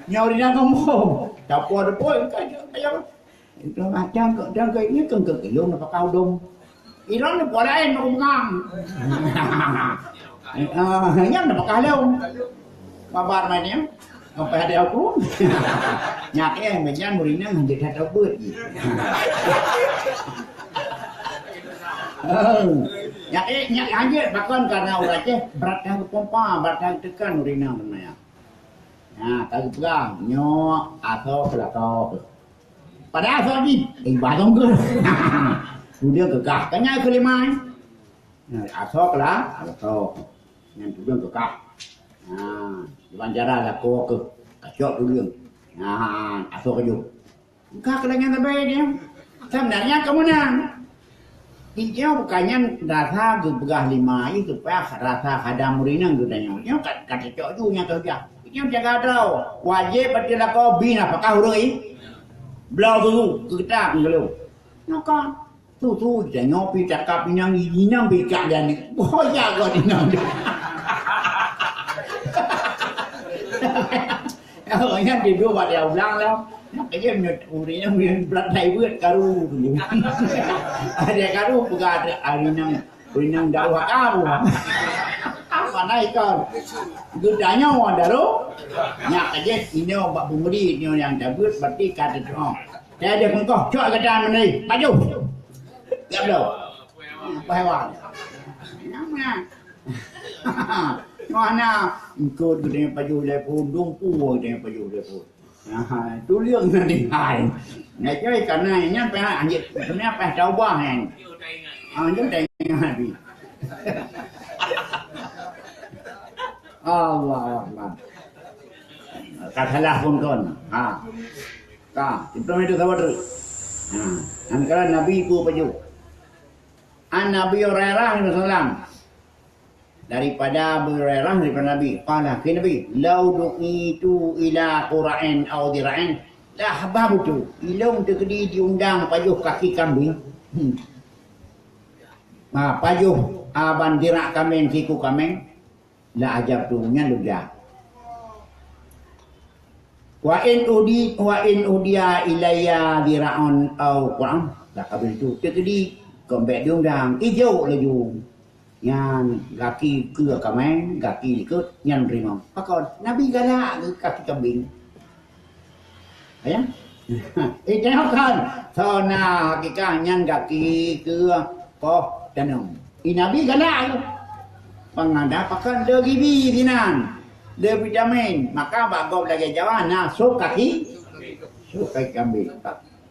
Nyoe ureueng inong ngomong. Tapo-tapo, eungkeu, eungkeu. Itu macam kok dan kok ini kan ke ilung apa kau dong. Ilung ni buat lain aku pegang. Ah, yang nak pegang lung. Babar mana? Apa ada aku? Nyak eh, macam murid nang hanya kata buat. Oh. Nyak eh, nyak hanya bahkan karena orang Aceh berat dah pompa, berat dah tekan murid nang sebenarnya. Nah, tak pegang. Nyoe atau kelakau. Padahai asoe jih, eh, bah tongkeuh. Tudeueng keukah. Kan nyan keulimai. Nah, asoe keulah, asoe. Nyan tudeueng keukah. Nah, kiban cara lakoe keuh. Kacok tudeueng. Nah, asoe keujeuh. Ka keuh nyan sabe dia. Sebenarnya kamoe nyan. Di nyoe bukan nyan rasa geupeugah limai supaya rasa hadam ureueng inong geutanyoe. Nyoe ka, ka tacok ju nyang keuh jah. Nyang jaga droe, wajéb bacut lakoe bina pakah ureuëng i. Bloe susu keu gata keu lôn. Nyoe ka. Susu tanyoe pi cakap inong, inong pi cak dan ni. Boh jaga inong. Oh, nyan tidur bak dia ulang lah. Nyan kerja menyut urang yang berat tai buat karu tu. Ada karu pegang ada hari nang Inong daruh karu. Mana ikon? Geutanyoe daruh. Nyak kajét inong bak peumuri nyoe nyang cabeuet berarti ka teutu'oh. Saya ada kengkoh cok gata meunari. Pajoh. Ya belum? Apa hewan? Nama? Mana? Engkau geutanyoe pajoh lé pun, dumpu geutanyoe pajoh lé pun. Aha, tulieng na tinggai. Ngai coi kana nyan payah anjit, sebenarnya payah taubah nyan. Ah, anjit dah ingat Nabi. Allahu Akbar. Ka salah pun kon. Ha. Ka, itu itu sabar terus. Ha. Angkara Nabi ku pajoh. An Abi Hurairah radhiyallahu anhu. Daripada Abu Hurairah daripada Nabi, qala, kheun Nabi, "Lau du'itu ila qura'in aw dira'in, la ahbabtu." Ilôn teukeudi diundang pajoh kaki kambing. Hmm. Ha, pajoh, a, ban dirak kambing, siku kambing, la ajabtu, nyan lôn jak. Wa in udi-, wa in udia ilayya dira'un aw qura'un, la qabiltu. Teukeudi kon bèk diundang, ijok laju. Nyan gaki keue kameng, gaki likot, nyan rimong. Pakon? Nabi galak keu kaki kambing. Ya? Eh, tengok kan. So na hakikah nyan gaki keue poh tanong. I Nabi galak tu. Pengada pakon le gizi sinan. Le vitamin. Maka bak gob lagèe Jawa na sop kaki. Sop kaki kambing.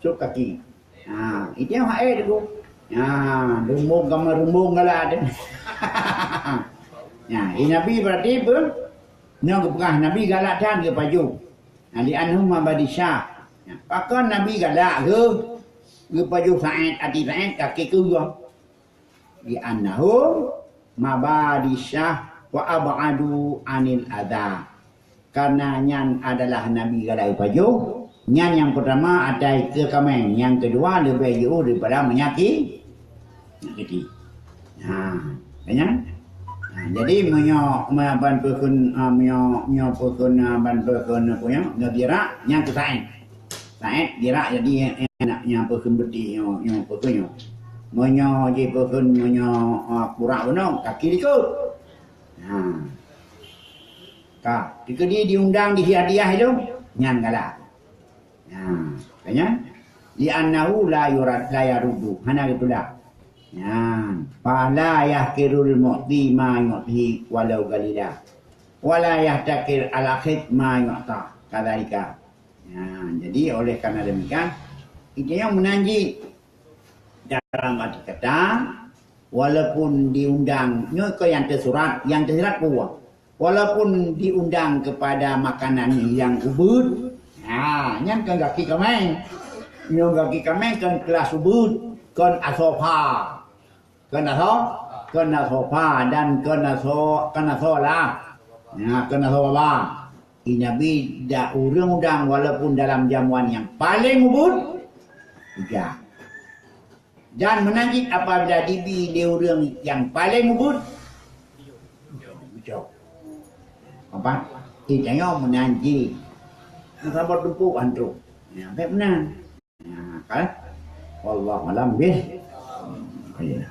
Sop kaki. Ha, itu yang hai tu. Ha, rumbung kama rumbung galak tu. Nah, i Nabi berarti apa? Nyoe geupeugah Nabi galak that geupajoh. Nah, li anhu mabadi syah. Nah, pakon Nabi galak geu-, geupajoh Sa'id, ati Sa'id kaki keue? Li annahu mabadi syah wa ab'adu anil adza. Karena nyan adalah Nabi galak geupajoh, nyan nyang peutama ata keue kameng, nyang keudua leubeh jiôh daripada meunyaki-, menyakiti. Ha, ka nyan. Ha, jadi meunyoe, meunyoe ban peukheun, ha, meunyoe, meunyoe peukheun, ha, ban peukheun apa nyan, nyoe dirak, nyan keu Sa'id. Sa'id dirak jadi, eh, eh, nak nyang peukheun beuti nyoe, nyoe peukheun nyoe. Meunyoe jipeukheun, meunyoe, ha, kurak bunoe, kaki likot. Ha. Ka, teukeudi diundang di hadiah ilôn, nyan galak. Ha, ka nyan? Li annahu la yurad, la yaruddu, hana geutulak. Nyan, fa la yahqirul mu'ti ma yu'ti walau qalila. Wa la yahtaqir al-akhidh ma yu'ta. Kadzalika. Nyan, jadi oleh karena demikian, itu yang menanji dalam arti kata, walaupun diundang, nyoe keu nyang teusurat, nyang teusurat peue? Walaupun diundang kepada makanan nyang ubeuet, ha, nyan kon gaki kameng. Nyoe gaki kameng kon kelas ubeuet, kon asoe pha. Kon asoe, kon asoe pha dan kon asoe, kon asoe lah. Ha, kon asoe baba. I Nabi dak ureueng udang walaupun dalam jamuan nyang paleng ubeuet, ijak. Dan meunan cit apabila dibi lé ureueng nyang paleng ubeuet, ijok. Apa? Itanyoe meunan cit. Sabar teupok antum. Ya, bèk meunan. Ya, kan? Wallahu alam bis. Ya.